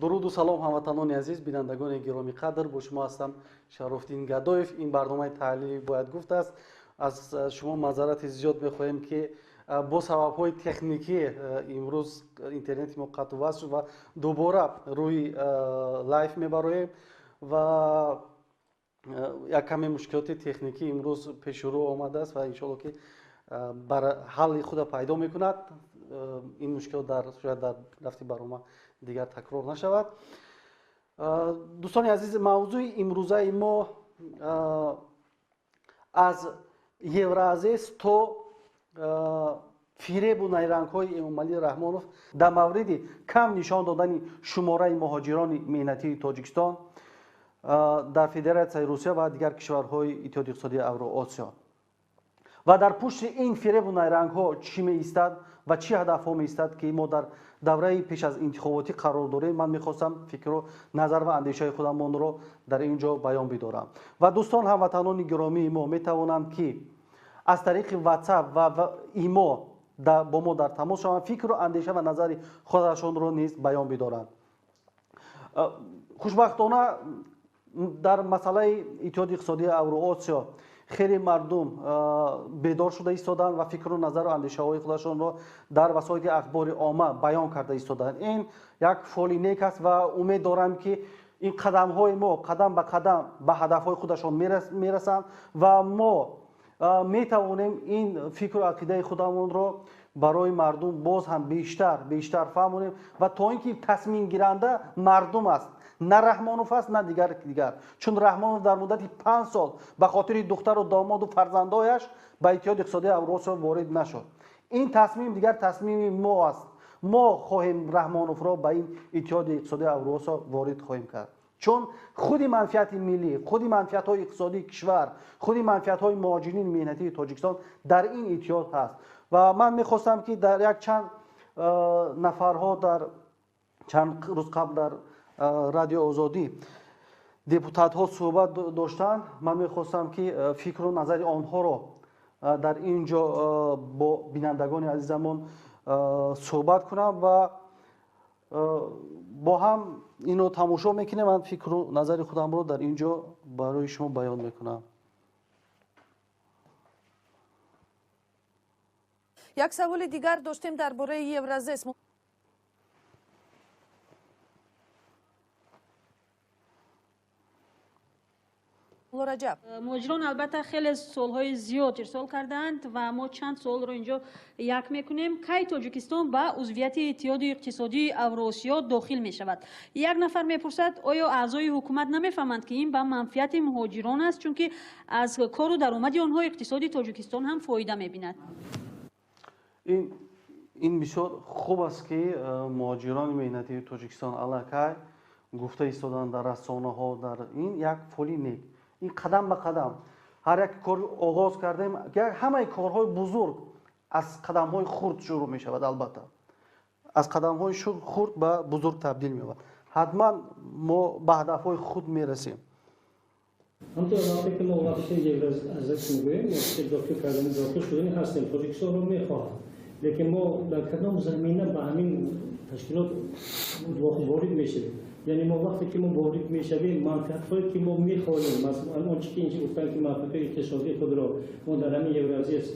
Дуруду салом, ҳамватанони азиз, бинандагони гиромӣ қадр. Бо шумо ҳастам Шарофдин Гадоев. Ин барномаи таҳлили «Бояд гуфт» аст. Аз шумо маъзарати зиёд мехоҳем, ки бо сабабҳои техникӣ имрӯз интернети мо қатъу васл шуд ва дубора рӯи лайв мебароем ва як каме мушкилоти техникӣ имрӯз пеши рӯ омадааст ва иншоалло, ки бар ҳалли худа пайдо мекунад. Ин мушкилот дар шояд дар рафти барнома дигар такрор нашавад. Дӯстони азиз, мавзӯи имрӯзаи мо аз ЕврАзЭС то фиребу найрангҳои Эмомалӣ Раҳмонов дар мавриди кам нишон додани шумораи муҳоҷирони меҳнатии Тоҷикистон дар Федератсияи Русия ва дигар кишварҳои Иттиҳоди Иқтисодии Авроосиё ва дар пушти ин фиребу найрангҳо чӣ меистад ва чӣ ҳадафҳо меистад, ки мо дар давраи пеш аз интихоботӣ қарор дорем. Ман мехостам фикру назар ва андешаи худамонро дар ин ҷо баён бидорам ва дӯстон, ҳамватанони гиромии мо метавонанд, ки аз тариқи WhatsApp ва имо бо мо дар тамос шаванд, фикру андеша ва назари худашонро низ баён бидоранд. Хушбахтона, дар масъалаи Иттиҳоди Иқтисодии Авроосиё хеле мардум бедор шуда истоданд ва фикру назару андешаҳои худашонро дар васоити ахбори омма баён карда истоданд. Ин як фоли нек аст ва умед дорам, ки ин қадамҳои мо қадам ба қадам ба ҳадафҳои худашон мерасанд ва мо метавонем ин фикру ақидаи худамонро барои мардум боз ҳам бештар бештар фаҳмонем ва то ин ки тасмимгиранда мардум аст, на Раҳмонов аст, на дигар дигар. Чун Раҳмонов дар муддати 5 сол ба хотири духтару домоду фарзандояш ба Иттиҳоди Иқтисодии Авросиё ворид нашуд. Ин тасмим дигар тасмими мо аст. Мо хоҳем, Раҳмоновро ба ин Иттиҳоди Иқтисодии Авросиё ворид хоҳем кард, чун худи манфиати миллӣ, худи манфиатҳои иқтисодии кишвар, худи манфиатҳои муҳоҷирини меҳнатии Тоҷикистон дар ин иттиҳод ҳаст. Ва ман мехостам, ки дар як чанд нафарҳо дар чанд рӯз қабл дар Радио Озодӣ депутатҳо суҳбат доштанд. Ман мехостам, ки фикру назари онҳоро дар ин ҷо бо бинандагони азизамон суҳбат кунам ва бо ҳам инро тамошо мекунем. Ман фикру назари худамро дар ин ҷо барои шумо баён мекунам. Як саволи дигар доштем дар бораи ЕврАзЭС. Раҷаб. Муҳоҷирон, албатта, хеле суолҳои зиёд ирсол кардаанд ва мо чанд суолро инҷо як мекунем. Кай Тоҷикистон ба узвияти Иттиҳоди Иқтисодии Авроосиё дохил мешавад? Як нафар мепурсад: оё аъзои ҳукумат намефаҳманд, ки ин ба манфиати муҳоҷирон аст, чунки аз кору даромади онҳо иқтисоди Тоҷикистон ҳам фоида мебинад? Ин бисёр хуб аст, ки муҳоҷирони меҳнатии Тоҷикистон аллакай гуфта истоданд дар расонаҳо. Дар ин як фоли нек. Ин қадам ба қадам ҳар як кор оғоз кардем. Ҳамаи корҳои бузург аз қадамҳои хурд шурӯъ мешавад. Албатта, аз қадамҳои хурд ба бузург табдил меёбад. Ҳатман мо ба ҳадафҳои худ мерасем. Ҳамтор вақте ки мо вақте ЕврАзЭС мегӯем, дохил кардани, дохил шудани ҳастем, Тоҷикистонро мехоҳад, лекин мо дар кадом замина ба ҳамин ташкилот ворид мешавем? Яъне мо вақте ки мо ворид мешавем, манфиатҳое ки мо мехоҳем, масалан, он чи ки инҷа гуфтанд, ки манфиатҳои иқтисодии худро мо дар ҳамин ЕврАзЭС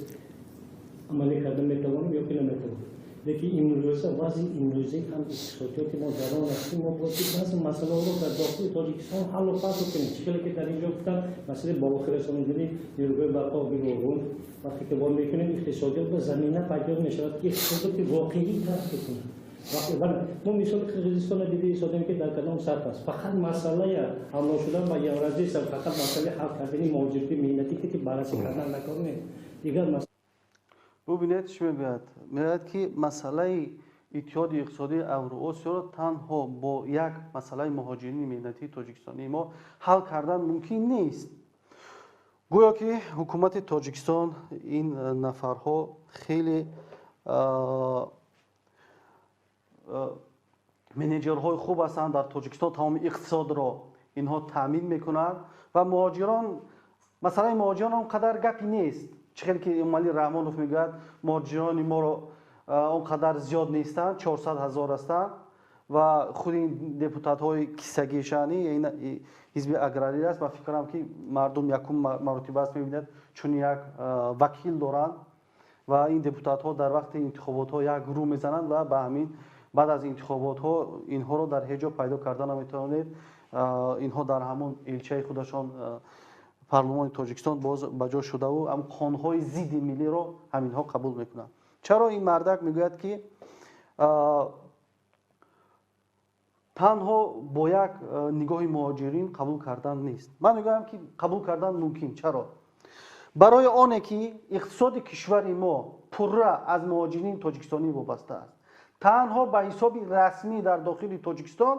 амалӣ карда метавонем ё ки наметавонем? Лекин имрӯза вазъи имрӯзаи ҳам иқтисодиёти мо дар он аст, ки мо бояд баъзе масъалаҳоро дар дохили Тоҷикистон ҳаллу фасл кунем. Чӣ хеле ки дар инҷо гуфтанд, масъалаи ба охир расонидани нерӯгоҳи барқи оби Роғун, вақте ки бор мекунем, иқтисодиёт ба замина пайдо мешавад, ки иқтисодиёти воқеӣ тараққӣ кунад. Мо мисоли Қирғизистонро дида истодем, ки дар кадом сатҳ аст. Фақат масъалаи ҳамроҳ шудан ба Евразия, фақат масъалаи ҳал кардани муҳоҷирати меҳнатӣ, ки баррасӣ кардан накор нест. Дигар бубинед, чӣ мегӯяд? Мегӯяд, ки масъалаи Иттиҳоди иқтисодии Авруосиёро танҳо бо як масъалаи муҳоҷирини меҳнатии тоҷикистонии мо ҳал кардан мумкин нест. Гӯё ки ҳукумати Тоҷикистон ин нафарҳо хеле менеҷерҳои хуб ҳастанд, дар Тоҷикистон тамоми иқтисодро инҳо таъмин мекунанд ва муҳоҷирон, масъалаи муҳоҷирон он қадар гапи нест. Чӣ хел ки Эмомалӣ Раҳмонов мегӯяд, муҳоҷирони моро он қадар зиёд нестанд, 400 ҳазор ҳастанд ва худи ин депутатҳои кисагишани ҳизби аграрӣ аст. Ба фикрам, ки мардум якум маротиба аст мебинад, чун як вакил доранд ва ин депутатҳо дар вақти интихоботҳо як рӯ мезананд ва ба ҳамин баъд аз интихоботҳо инҳоро дар ҳеҷ ҷо пайдо карда наметавонед. Инҳо дар ҳамон элчаи худашон парлумони Тоҷикистон боз ба ҷо шудаву ҳам қонунҳои зидди миллиро ҳаминҳо қабул мекунанд. Чаро ин мардак мегӯяд, ки танҳо бо як нигоҳи муҳоҷирин қабул кардан нест? Ман мегӯям, ки қабул кардан мумкин. Чаро? Барои оне ки иқтисоди кишвари мо пурра аз муҳоҷирини тоҷикистонӣ вобаста аст. Танҳо ба ҳисоби расмӣ дар дохили Тоҷикистон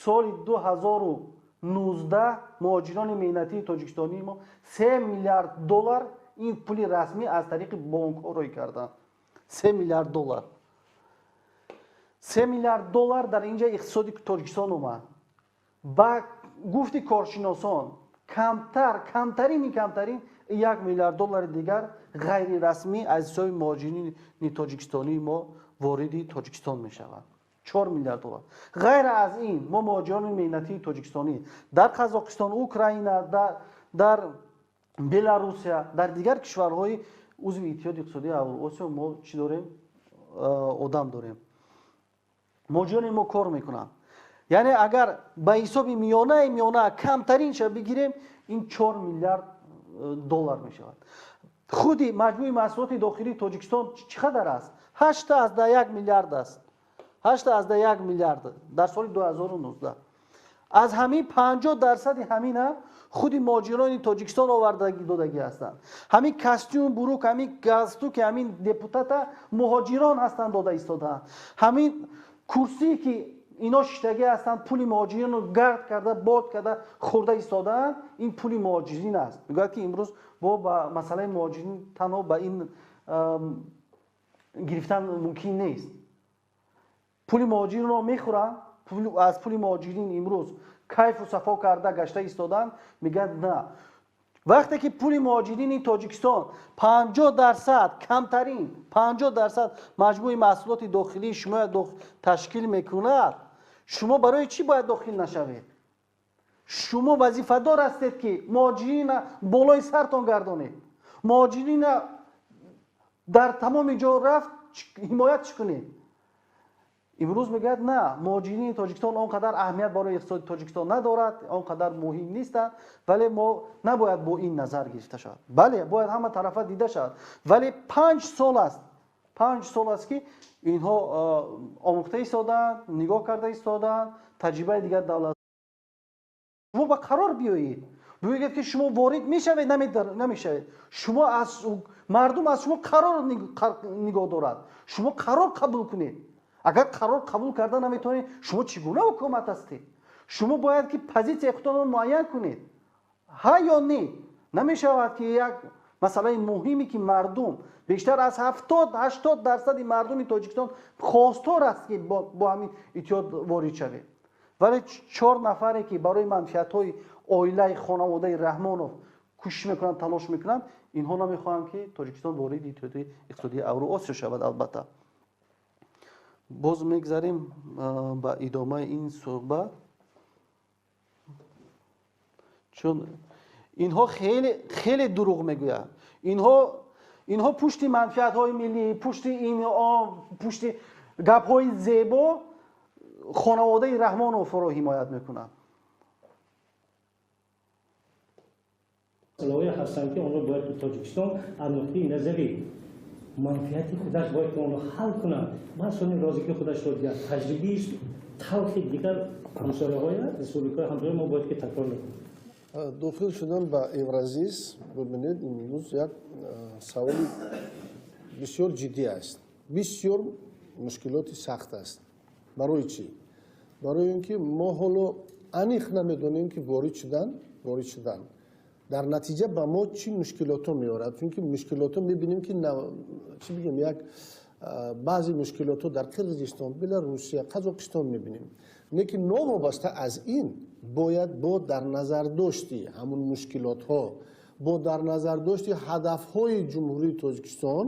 соли 2019 муҳоҷирони меҳнатии тоҷикистонии мо 3 миллиард доллар ин пули расмӣ аз тариқи бонкҳо рӯй карданд. 3 миллиард доллар. 3 миллиард доллар дар инҷа иқтисоди Тоҷикистон омад. Ба гуфти коршиносон, камтар, камтарини камтарин 1 миллиард доллари дигар ғайрирасмӣ аз ҳисоби муҳоҷирини тоҷикистонии мо вориди Тоҷикистон мешавад. 4 миллиард доллар. Ғайр аз ин мо муҳоҷирони меҳнатии тоҷикистонӣ дар Қазоқистон, Украина, дар Беларусия, дар дигар кишварҳои узви Иттиҳоди иқтисодии Авруосиё мо чӣ дорем? Одам дорем. Муҳоҷирони мо кор мекунанд. Яъне агар ба ҳисоби миёнаи миёна камтаринша бигирем, ин 4 миллиард доллар мешавад. Худи маҷмӯи маҳсулоти дохилии Тоҷикистон чӣ қадар аст? 8,1 миллиард аст. 8,1 миллиард дар соли 2019. Аз ҳамин 50% ҳамина худи муҳоҷирони Тоҷикистон оварда додагӣ ҳастанд. Ҳамин костюм, бурук, ҳамин галстуки ҳамин депутата муҳоҷирон ҳастанд дода истодаанд. Ҳамин курсие ки ино шиштагӣ ҳастанд, пули муҳоҷиринро гард карда, бод карда хӯрда истодаанд, ин пули муҳоҷирин аст. Мегӯяд, ки имрӯз бо ба масъалаи муҳоҷирин танҳо ба ин гирифтан мумкин нест. Пули муҳоҷиринро мехӯранд, аз пули муҳоҷирин имрӯз кайфу сафо карда гашта истодаанд. Мегӯяд, на, вақте ки пули муҳоҷирини Тоҷикистон 50%, камтарин 50% маҷмӯи маҳсулоти дохилии шумо ташкил мекунад, шумо барои чӣ бояд дохил нашавед? Шумо вазифадор ҳастед, ки муҳоҷирина болои сартон гардонед, муҳоҷирина дар тамоми ҷо рафт ҳимоят чӣ кунед. Имрӯз мегӯяд, на, муҳоҷирини Тоҷикистон он қадар аҳамият барои иқтисоди Тоҷикистон надорад, он қадар муҳим нестанд, вале мо набояд бо ин назар гирифта шавад. Бале, бояд ҳама тарафа дида шавад, вале 5 сол аст, 5 сол аст, ки инҳо омӯхта истодаанд, нигоҳ карда истодаанд таҷрибаи дигар давлат. Шумо ба қарор биёед, бигӯед, ки шумо ворид мешавед, намешавед. Шумо аз мардум аз шумо қарор нигоҳ дорад, шумо қарор қабул кунед. Агар қарор қабул карда наметавонед, шумо чӣ гуна ҳукумат ҳастед? Шумо бояд ки позитсияи худтонро муайян кунед, ҳа ё не. Намешавад, ки як масъалаи муҳиме, ки мардум, бештар аз 70-80% мардуми Тоҷикистон хостор аст, ки бо ҳамин иттиҳод ворид шавед, вале чор нафаре, ки барои манфиатҳои оилаи хонаводаи Раҳмонов кӯшиш мекунанд, талош мекунанд, инҳо намехоҳанд, ки Тоҷикистон вориди Иттиҳоди иқтисодии Авруосиё шавад. Албатта, боз мегзарем ба идомаи ин суҳбат, чун инҳо хеле хеле дурӯғ мегӯянд. Инҳо пушти манфиатҳои миллӣ, пушти ин, пушти гапҳои зебо хонаводаи Раҳмоновро ҳимоят мекунанд. Масъалаҳое ҳастанд, ки онро бояд Тоҷикистон аз нуқтаи назари Манфиати худаш бояд ки онро ҳал кунад, баъд сони розигии худашро диҳад. Таҷрибаи талхи дигар ҳамсояҳоя, республикаҳои ҳамсоя мо бояд ки такрор накунем. Дохил шудан ба Евразис, бибинед, имрӯз як саволи бисёр ҷиддӣ аст, бисёр мушкилоти сахт аст. Барои чӣ? Барои ин ки мо ҳоло аниқ намедонем, ки ворид шудан дар натиҷа ба мо чӣ мушкилото меорад. Чунки мушкилото мебинем, ки чӣ бигем, як баъзе мушкилото дар Қирғизистон, Беларусия, Қазоқистон мебинем. Лекин новобаста аз ин бояд бо дар назардошти ҳамун мушкилотҳо, бо дар назардошти ҳадафҳои Ҷумҳурии Тоҷикистон,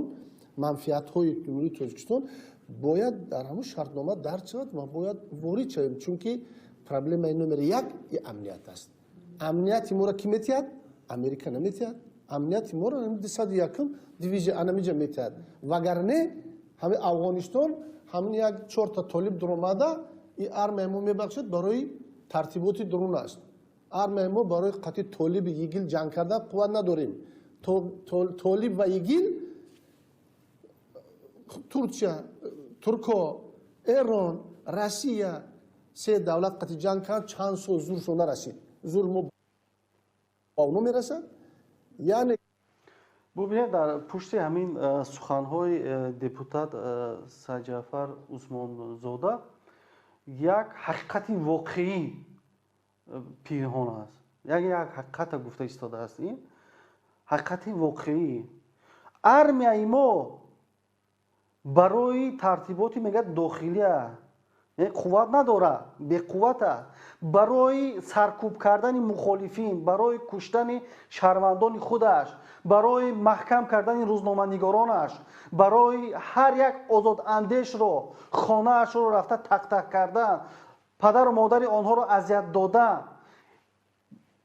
манфиатҳои Ҷумҳурии Тоҷикистон бояд дар ҳамун шартнома дарҷ шавад ва бояд ворид шавем. Чунки проблемаи номери як амният аст. Амнияти моро кӣ метиҳад? Америка наметиҳад. Амнияти моро 201 дивизия анамиҷа метиҳад. Вагарне ҳамин Афғонистон ҳамин як чорта толиб дуромада, и армияи мо, мебахшед, барои тартиботи дурун аст. Армияи мо барои қатъи толиби ИГИЛ ҷанг карда қувват надорем. Толиб ва ИГИЛ, Турция, Турко, Эрон, Россия се давлат қатъи ҷанг кард, чанд сол зуршон нарасид. Зур мо ба оно мерасад. Яъне бубинед, дар пушти ҳамин суханҳои депутат Сайджафар Усмонзода як ҳақиқати воқеӣ пинҳон аст. Як ҳақиқата гуфта истодааст. Ин ҳақиқати воқеӣ. Армияи мо барои тартиботи, мегӯяд, дохилия қувват надорад, беқувват аст. Барои саркӯб кардани мухолифин, барои куштани шаҳрвандони худаш, барои маҳкам кардани рӯзноманигоронаш, барои ҳар як озодандешро хонаашро рафта тақтақ кардан, падару модари онҳоро азият додан,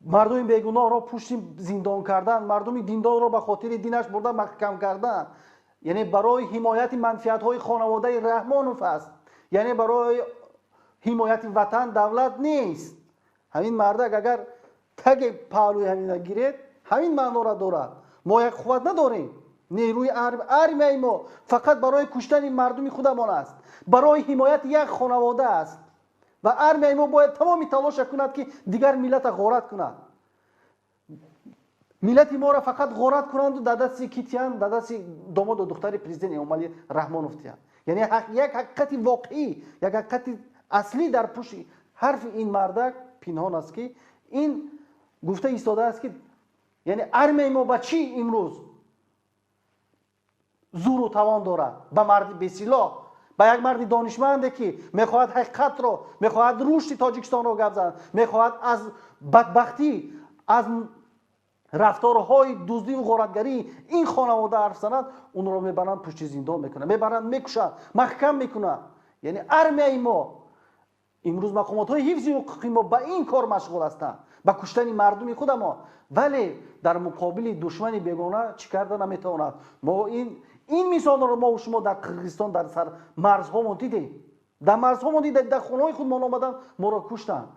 мардуми бегуноҳро пушти зиндон кардан, мардуми диндорро ба хотири динаш бурда маҳкам кардан, яъне барои ҳимояти манфиатҳои хонаводаи Раҳмонов аст. Яъне барои ҳимояти ватан, давлат нест. Ҳамин мардак агар таги паҳлӯи ҳамина гиред, ҳамин маънора дорад. Мо як қувват надорем. Нерӯи армияи мо фақат барои куштани мардуми худамон аст, барои ҳимояти як хонавода аст. Ва армияи мо бояд тамоми талоша кунад, ки дигар миллата ғорат кунад. Миллати моро фақат ғорат кунанду дар дасти ки тиянд? Дар дасти домоду духтари президент Эмомалӣ Раҳмонов тиянд. Яъне як ҳақиқати воқеӣ, як ҳақиқати аслӣ дар пушти ҳарфи ин мардак пинҳон аст, ки ин гуфта истодааст, ки яъне армияи мо ба чӣ имрӯз зуру тавон дорад? Ба марди бесилоҳ, ба як марди донишманде, ки мехоҳад ҳақиқатро, мехоҳад рушди Тоҷикистонро гап занад, мехоҳад аз бадбахтӣ, аз рафторҳои дуздиву ғоратгарии ин хонавода ҳарф занад, онро мебаранд, пушти зиндон мекунанд, мебаранд, мекушанд, маҳкам мекунанд. Яъне армияи мо имрӯз, мақомотҳои ҳифзи ҳуқуқи мо ба ин кор машғул ҳастанд, ба куштани мардуми худамо, вале дар муқобили душмани бегона чӣ карда наметавонад. Мо ин мисолро мо шумо дар Қирғизистон, дар сар марзҳомон дидем, дар марзҳомон дидем, дар хонаҳои худмон омаданд, моро куштанд,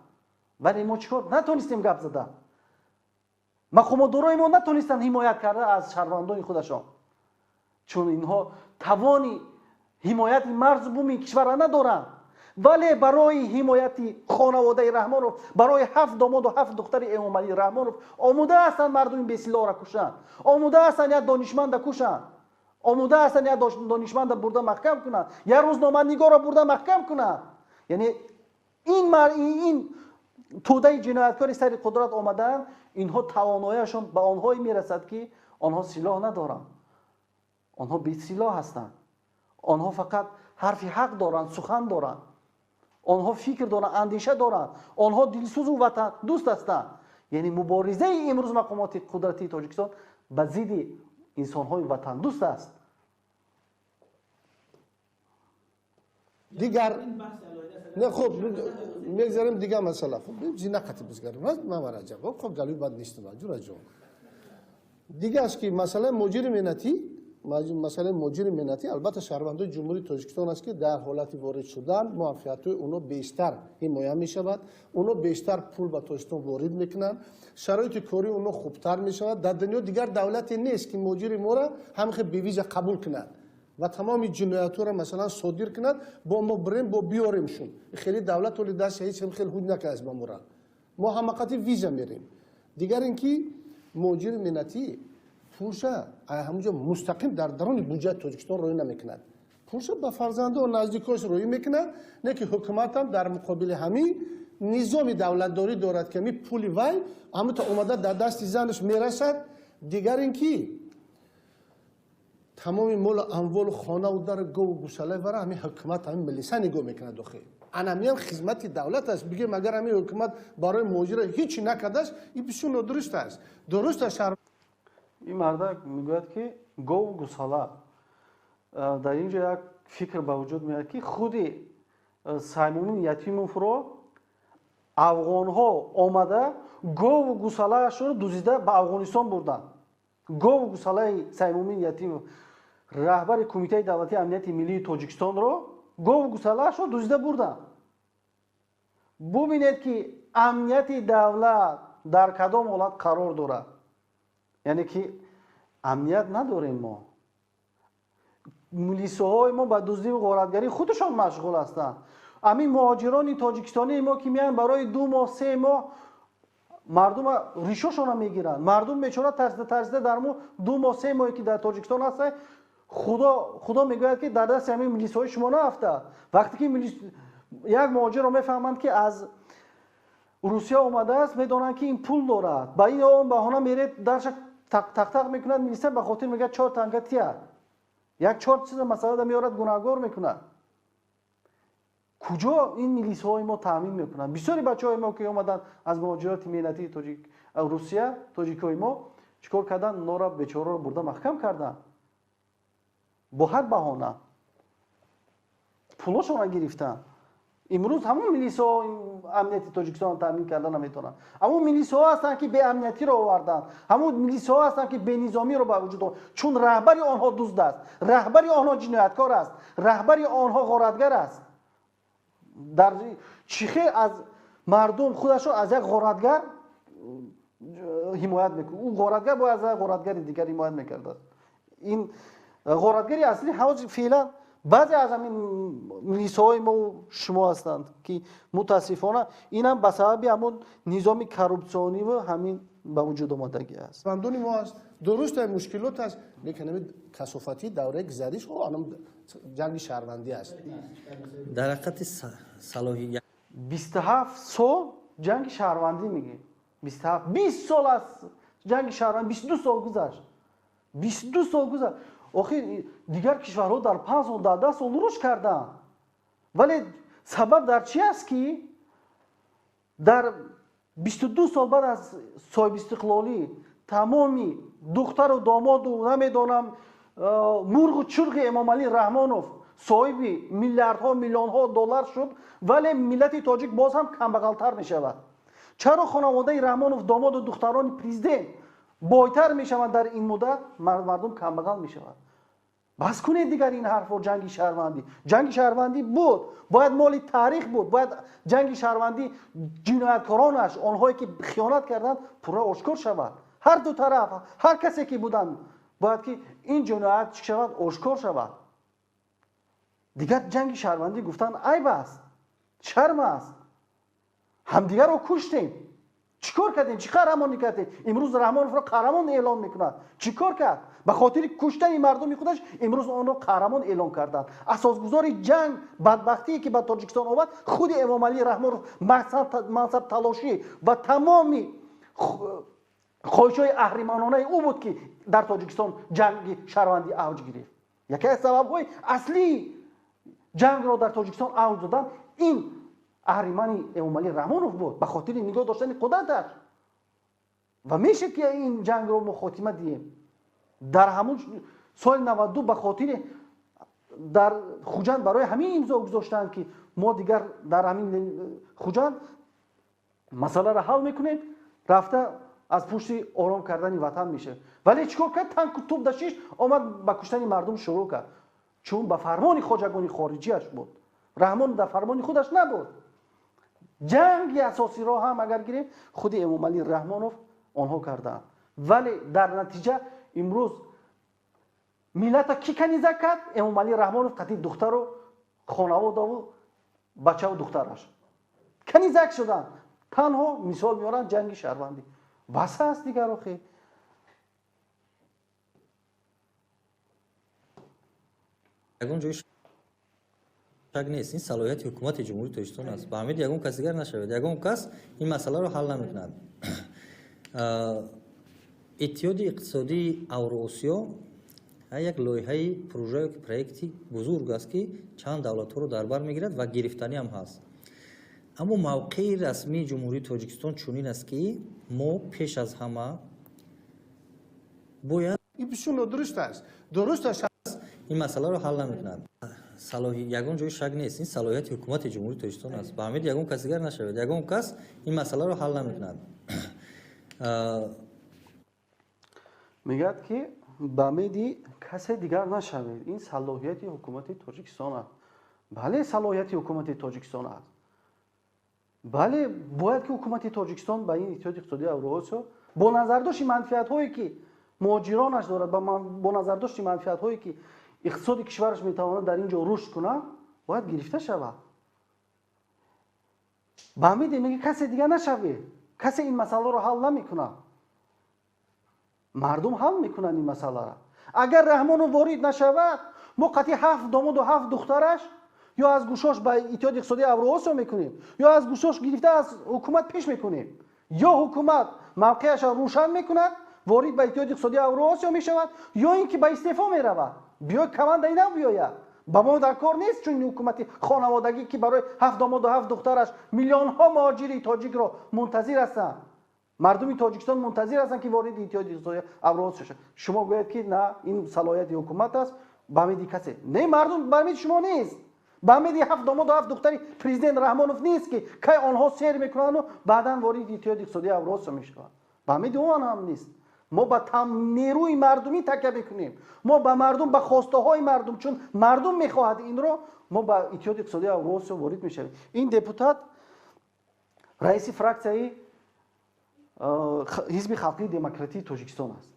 вале мо чӣ кор натонистем гап зада. Мақомотдорои мо натонистанд ҳимоят карда аз шаҳрвандони худашон, чун инҳо тавони ҳимояти марзу буми кишварра надоранд. Вале барои ҳимояти хонаводаи Раҳмонов, барои ҳафт домоду ҳафт духтари Эмомалӣ Раҳмонов омода ҳастанд мардуми бесилоҳро кушанд, омода ҳастанд як донишманда кушанд, омода ҳастанд як донишманда бурда маҳкам кунанд, як рӯзноманигорро бурда маҳкам кунанд. Яъне ин тӯдаи ҷинояткори сари қудрат омадаанд, инҳо тавонояшон ба онҳое мерасад, ки онҳо силоҳ надоранд, онҳо бесилоҳ ҳастанд, онҳо фақат ҳарфи ҳақ доранд, сухан доранд, онҳо фикр доранд, андеша доранд, онҳо дилсӯзу ватандӯст ҳастанд. Яъне муборизаи имрӯз мақомоти қудратии Тоҷикистон ба зидди инсонҳои ватандӯст аст. Дигар не, хуб, мегзарем дигар масъала. Хуб, зинақати бизгарем. Ман Раҷаб, хуб, галӯи бад нестам, ҷураҷон. Дигар аст, ки масъалаи муҳоҷири меҳнатӣ, масъалаи муҳоҷири меҳнатӣ албатта шаҳрвандои Ҷумҳурии Тоҷикистон аст, ки дар ҳолати ворид шудан муваффақиятҳои онҳо бештар ҳимоя мешавад, онҳо бештар пул ба Тоҷикистон ворид мекунанд, шароити кории онҳо хубтар мешавад. Дар дунё дигар давлате нест, ки муҳоҷири моро ҳамин хел бевиза қабул кунад. Ва тамоми ҷиноятҳоро, масалан, содир кунад, бо мо бирем, бо биёремшун. Хеле давлат оли даст ҳеҷ хел ҳуҷ накардааст ба мора. Мо ҳамақати виза мерем. Дигар ин ки муҳоҷири меҳнатӣ пулша ҳамунҷо мустақим дар даруни буҷати Тоҷикистон роӣ намекунад. Пулша ба фарзанду наздикош роӣ мекунад, не ки ҳукуматам дар муқобили ҳамин низоми давлатдорӣ дорад, ки ҳамин пули вай ҳамута омада дар дасти занаш мерасад. Дигар ин ки тамоми молу амволу хонаву дару гову гусалаи вара ҳамин ҳукумат, ҳамин милиса нигоҳ мекунад. Дохил анамиам хизмати давлат аст. Бигем, агар ҳамин ҳукумат барои муҳоҷира ҳечи накардааст, ин бисёр нодуруст аст. Дуруст аст. Ин мардак мегӯяд, ки гову гусала. Дар ин ҷо як фикр ба вуҷуд меояд, ки худи Саймумин Ятимовро афғонҳо омада гову гусалаашро дузида ба Афғонистон бурданд. Гову гусалаи Саймумин Ятимов, раҳбари Кумитаи давлатии амнияти миллии Тоҷикистонро, гову гусалаашро дузида бурданд. Бубинед, ки амнияти давлат дар кадом ҳолат қарор дорад, яъне ки амният надорем мо. Милисоҳои мо ба дуздиву ғоратгарӣ худашон машғул ҳастанд. Ҳамин муҳоҷирони тоҷикистонии мо, ки меянд барои 2 моҳ, 3 моҳ, мардума ришошона мегиранд. Мардум бечора тарсида тарсида дар мо 2 моҳ, 3 моҳе, ки дар Тоҷикистон ҳастанд, Худо мегӯяд, ки дар дасти ҳамин милисҳои шумо наафтад. Вақте ки як муҳоҷирро мефаҳманд, ки аз Русия омадааст, медонанд, ки ин пул дорад, ба ин он баҳона меред, дарша тақтақ мекунад милиса, ба хотир мегӯяд, чор танга тия, як чор чиза масъалада меорад, гунаҳгор мекунад. Куҷо ин милисҳои мо таъмин мекунанд? Бисёри бачаҳои мо, ки омаданд аз муҳоҷироти меҳнатии тоҷик Русия, тоҷикҳои мо чӣ кор карданд? Нора бечораро бурда маҳкам карданд, бо ҳар баҳона пулошонро гирифтанд. Имрӯз ҳамон милисҳо амнияти Тоҷикистонро таъмин карда наметавонанд. Ҳамон милисҳо ҳастанд, ки беамниятиро оварданд. Ҳамон милисҳо ҳастанд, ки бенизомиро ба вуҷуд оварданд, чун раҳбари онҳо дузд аст, раҳбари онҳо ҷинояткор аст, раҳбари онҳо ғоратгар аст. Дар чӣ хел аз мардум худашро аз як ғоратгар ҳимоят мекунад? Ӯ ғоратгар бояд аз як ғоратгари дигар ҳимоят мекардааст. Ин ғоратгари аслӣ ҳозир феълан баъзе аз ҳамин милисҳои мо шумо ҳастанд, ки мутаассифона инам ба сабаби ҳамон низоми коррупсиониву ҳамин ба вуҷуд омадагӣ аст. Бандони мо аст. Дуруст, мушкилот аст, лекин ҳамин касофати давраи гузариш анам ҷанги шаҳрвандӣ аст. Дар ҳақиқати салоҳият 27 сол ҷанги шаҳрвандӣ мегӣ, 27, 20 сол аз ҷанги шаҳрвандӣ, 22 сол гузашт, 22 сол гузашт. Охир дигар кишварҳо дар 5 сол, дар 10 сол рушд карданд, вале сабаб дар чи аст, ки дар 22 сол баъд аз соҳибистиқлолӣ тамоми духтару домоду, намедонам, мурғу чурғи Эмомалӣ Раҳмонов соҳиби миллиардҳо, миллионҳо доллар шуд, вале миллати тоҷик боз ҳам камбағалтар мешавад? Чаро хонаводаи Раҳмонов, домоду духтарони президент бойтар мешаванд, дар ин муддат мардум камбағал мешавад? Бас кунед дигар ин ҳарфҳо. Ҷанги шаҳрвандӣ, ҷанги шаҳрвандӣ буд, бояд моли таърих буд. Бояд ҷанги шаҳрвандӣ, ҷинояткоронаш, онҳое ки хиёнат карданд, пурра ошкор шавад. Ҳар ду тараф, ҳар касе ки буданд, бояд ки ин ҷиноят чӣ шавад? Ошкор шавад. Дигар ҷанги шаҳрвандӣ гуфтан айб аст, шарм аст. Ҳамдигарро куштем, чӣ кор кардем? Чӣ қаҳрамонӣ кардем? Имрӯз Раҳмоновро қаҳрамон эълон мекунад. Чӣ кор кард? Ба хотири куштани мардуми худаш имрӯз онро қаҳрамон эълон карданд. Асосгузори ҷанг, бадбахтие ки ба Тоҷикистон овард, худи Эмомалӣ Раҳмонов, мансабталошӣ ва тамоми хоҳишҳои аҳриманонаи ӯ буд, ки дар Тоҷикистон ҷанги шаҳрвандӣ авҷ гирифт. Яке аз сабабҳои аслии ҷангро дар Тоҷикистон авҷ додан ин аҳримани Эмомалӣ Раҳмонов буд, ба хотири нигоҳ доштани қудраташ. Ва мешед, ки ин ҷангро мо хотима диҳем. Дар ҳамун соли 92 ба хотири дар Хуҷанд барои ҳамин имзо гузоштанд, ки мо дигар дар ҳамин Хуҷанд масъаларо ҳал мекунем, рафта аз пушти ором кардани ватан мешавем. Вале чӣ кор кард? Танку туп дашиш омад, ба куштани мардум шурӯъ кард, чун ба фармони хоҷагони хориҷиаш буд. Раҳмон дар фармони худаш набуд. Ҷанги асосиро ҳам агар гирем, худи Эмомалӣ Раҳмонов онҳо кардаанд. Вале дар натиҷа имрӯз Миллата ки канизак кард? Эмомалӣ Раҳмонов қатъи духтару хонаводаву бачаву духтараш канизак шуданд. Танҳо мисол меоранд ҷанги шаҳрвандӣ. Бас аст дигар охи. Ягон ҷои шак нест, ин салоҳияти ҳукумати Ҷумҳурии Тоҷикистон аст. Ба ҳамид ягон кас дигар нашавед, ягон кас ин масъаларо ҳал намекунад. Иттиҳоди иқтисодии Авроосиё як лоиҳаи прожа ё проекти бузург аст, ки чанд давлатҳоро дар бар мегирад ва гирифтанӣ ҳам ҳаст. Аммо мавқеи расмии Ҷумҳурии Тоҷикистон чунин аст, ки мо пеш аз ҳама бояд ин бисёр нодуруст аст. Дуруст аст, ин масъаларо ҳал намекунад. Ягон ҷои шак нест, ин салоҳияти ҳукумати Ҷумҳурии Тоҷикистон аст. Ба ҳамид ягон кас дигар нашавед, ягон кас ин масъаларо ҳал намекунад. Мегӯяд, ки ба меди касе дигар нашавед, ин салоҳияти ҳукумати Тоҷикистон аст. Бале, салоҳияти ҳукумати Тоҷикистон аст. Бале, бояд ки ҳукумати Тоҷикистон ба ин Иттиҳоди иқтисодии Авроосиё бо назардошти манфиатҳое, ки муҳоҷиронаш дорад, бо назардошти манфиатҳое, ки иқтисоди кишвараш метавонад дар ин ҷо рушд кунад, бояд гирифта шавад. Ба меди меги касе дигар нашавед, касе ин масъаларо ҳал намекунад. Мардум ҳал мекунанд ин масъаларо. Агар Раҳмонов ворид нашавад, мо қатъи 7 домоду 7 духтараш ё аз гӯшош ба Иттиҳоди иқтисодии Авроосиё мекунем, ё аз гӯшош гирифта аз ҳукумат пеш мекунем. Ё ҳукумат мавқеашро рӯшан мекунад, ворид ба Иттиҳоди иқтисодии Авроосиё мешавад, ё ин ки ба истеъфо меравад. Биёй командаи нав биёяд. Ба мо дар кор нест чун ҳукумати хонаводагӣ, ки барои 7 домоду 7 духтараш миллионҳо муҳоҷири тоҷикро мунтазир ҳастанд. Мардуми Тоҷикистон мунтазир ҳастанд, ки вориди Иттиҳоди иқтисодии Авроосиё шавад. Шумо гӯяд, ки на, ин салоҳияти ҳукумат аст, ба меди касе. Не, мардум ба меди шумо нест. Ба меди 7 домоду 7 духтари президент Раҳмонов нест, ки кай онҳо сер мекунанду баъдан вориди Иттиҳоди иқтисодии Авроосиё мешаванд. Ба меди он ҳам нест. Мо ба нерӯи мардумӣ такя мекунем. Мо ба мардум, ба хостаҳои мардум, чун мардум мехоҳад инро, мо ба Иттиҳоди иқтисодии Авроосиё ворид мешавем. Ин депутат раиси фраксияи ҳизби халқии демократии Тоҷикистон аст.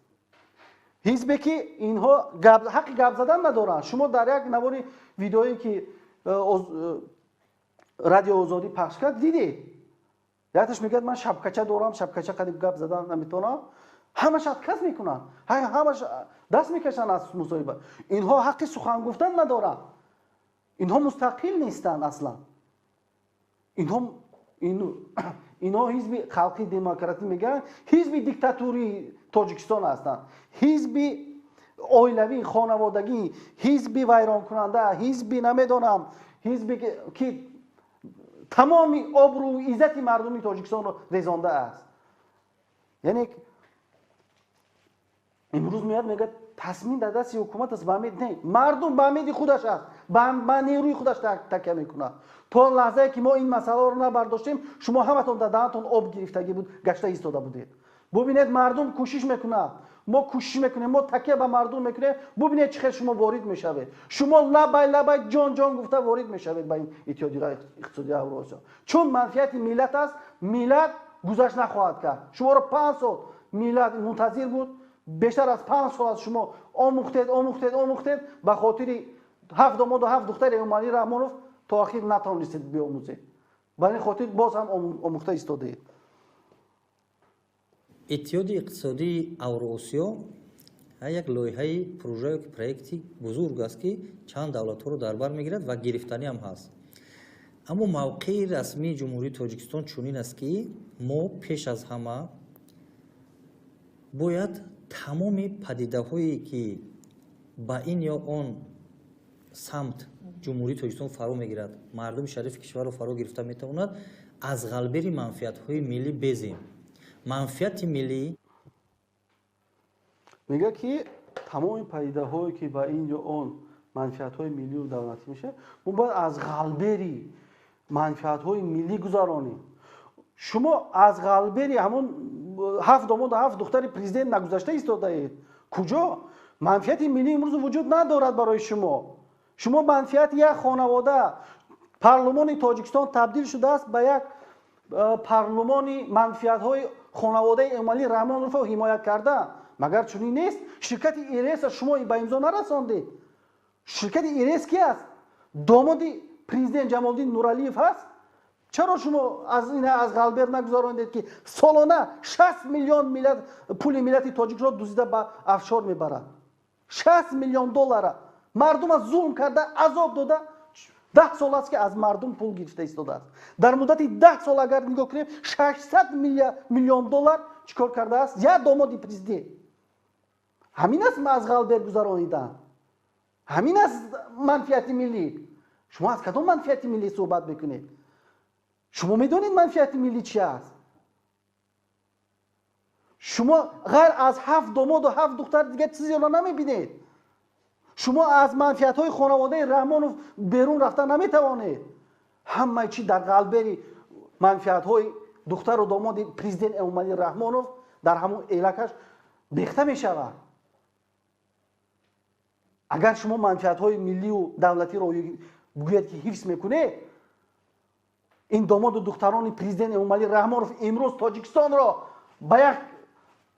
Ҳизбе, ки инҳо ҳаққи гап задан надоранд. Шумо дар як навори видеое, ки Радио Озодӣ пахш кард, дидед. Якташ мегӯяд, ман шабкача дорам, шабкача қадим гап задан наметавонам. Ҳамаш отказ мекунанд, ҳамаш даст мекашанд аз мусоҳиба. Инҳо ҳаққи сухан гуфтан надоранд. Инҳо мустақил нестанд аслан. Инҳо ҳизби халқии демократӣ мегӯянд, ҳизби диктатурии Тоҷикистон ҳастанд, ҳизби оилавӣ, хонаводагӣ, ҳизби вайронкунанда, ҳизби намедонам, ҳизби ки тамоми обрӯ иззати мардуми Тоҷикистонро резондааст. Яъне имрӯз меяд, мегӯяд, тасмим дар дасти ҳукумат аст, ба мед не, мардум ба меди худаш аст, ба нерӯи худаш такя мекунад. То лаҳзае ки мо ин масъаларо набардоштем, шумо ҳаматон дар даҳантон об гирифтагӣ буд, гашта истода будед. Бубинед, мардум кӯшиш мекунад, мо кӯшиш мекунем, мо такя ба мардум мекунем. Бубинед, чӣ хел шумо ворид мешавед. Шумо лабай лабай ҷон ҷон гуфта ворид мешавед ба ин Иттиҳоди иқтисодии Авроосиё. Чун манфиати миллат аст, миллат гузашт нахоҳад кард. Шуморо 5 сол миллат мунтазир буд, бештар аз 5 сол аз шумо омӯхтед, омӯхтед, омӯхтед, ба хотири 7 домоду 7 духтари Эмомалӣ Раҳмонов то охир натавонистед биомӯзед. Ба ин хотир боз ҳам омӯхта истодаед. Иттиҳоди иқтисодии Авроосиё як лоиҳаи прожа ё проекти бузург аст, ки чанд давлатҳоро дар бар мегирад ва гирифтанӣ ҳам ҳаст. Аммо мавқеи расмии Ҷумҳурии Тоҷикистон чунин аст, ки мо пеш аз ҳама бояд тамоми падидаҳое, ки ба ин ё он самт Ҷумҳурии Тоҷикистон фаро мегирад, мардуми шарифи кишварро фаро гирифта метавонад, аз ғалбери манфиатҳои миллӣ безем. Манфиати миллӣ мегӯяд, ки тамоми падидаҳое, ки ба ин ё он манфиатҳои миллию давлатӣ мешавад, мо бояд аз ғалбери манфиатҳои миллӣ гузаронем. Шумо аз ғалбери ҳамон 7 домоду 7 духтари президент нагузашта истодаед. Куҷо? Манфиати миллӣ имрӯз вуҷуд надорад барои шумо. Шумо манфиати як хонавода. Парлумони Тоҷикистон табдил шудааст ба як парлумони манфиатҳои хонаводаи Эмомалӣ Раҳмоновро ҳимоят карда. Магар чунин нест? Ширкати ИРС шумо ба имзо нарасондед. Ширкати ИРС ки аст? Домоди президент Ҷамолиддин Нуралиев ҳаст. Чаро шумо аз ин аз ғалбер нагузарондед, ки солона 60 миллион миллат пули миллати тоҷикро дуздида ба офшор мебарад? 60 миллион доллара мардума зулм карда, азоб дода, 10 сол аст, ки аз мардум пул гирифта истодааст. Дар муддати 10 сол, агар нигоҳ кунем, 600 миллион доллар чӣ кор кардааст як домоди президент? Ҳамин аст аз ғалбер гузаронидан, ҳамин аст манфиати миллӣ. Шумо аз кадом манфиати миллӣ суҳбат мекунед? Шумо медонед, манфиати миллӣ чи аст? Шумо ғайр аз ҳафт домоду ҳафт духтар дигар чизеро намебинед. Шумо аз манфиатҳои хонаводаи Раҳмонов берун рафта наметавонед. Ҳамаи чи дар ғалбери манфиатҳои духтару домоди президент Эмомалӣ Раҳмонов дар ҳамон элакаш бехта мешавад. Агар шумо манфиатҳои миллию давлатиро гӯяд, ки ҳифз мекунед, ин домоду духтарони президент Эмомалӣ Раҳмонов имрӯз Тоҷикистонро ба як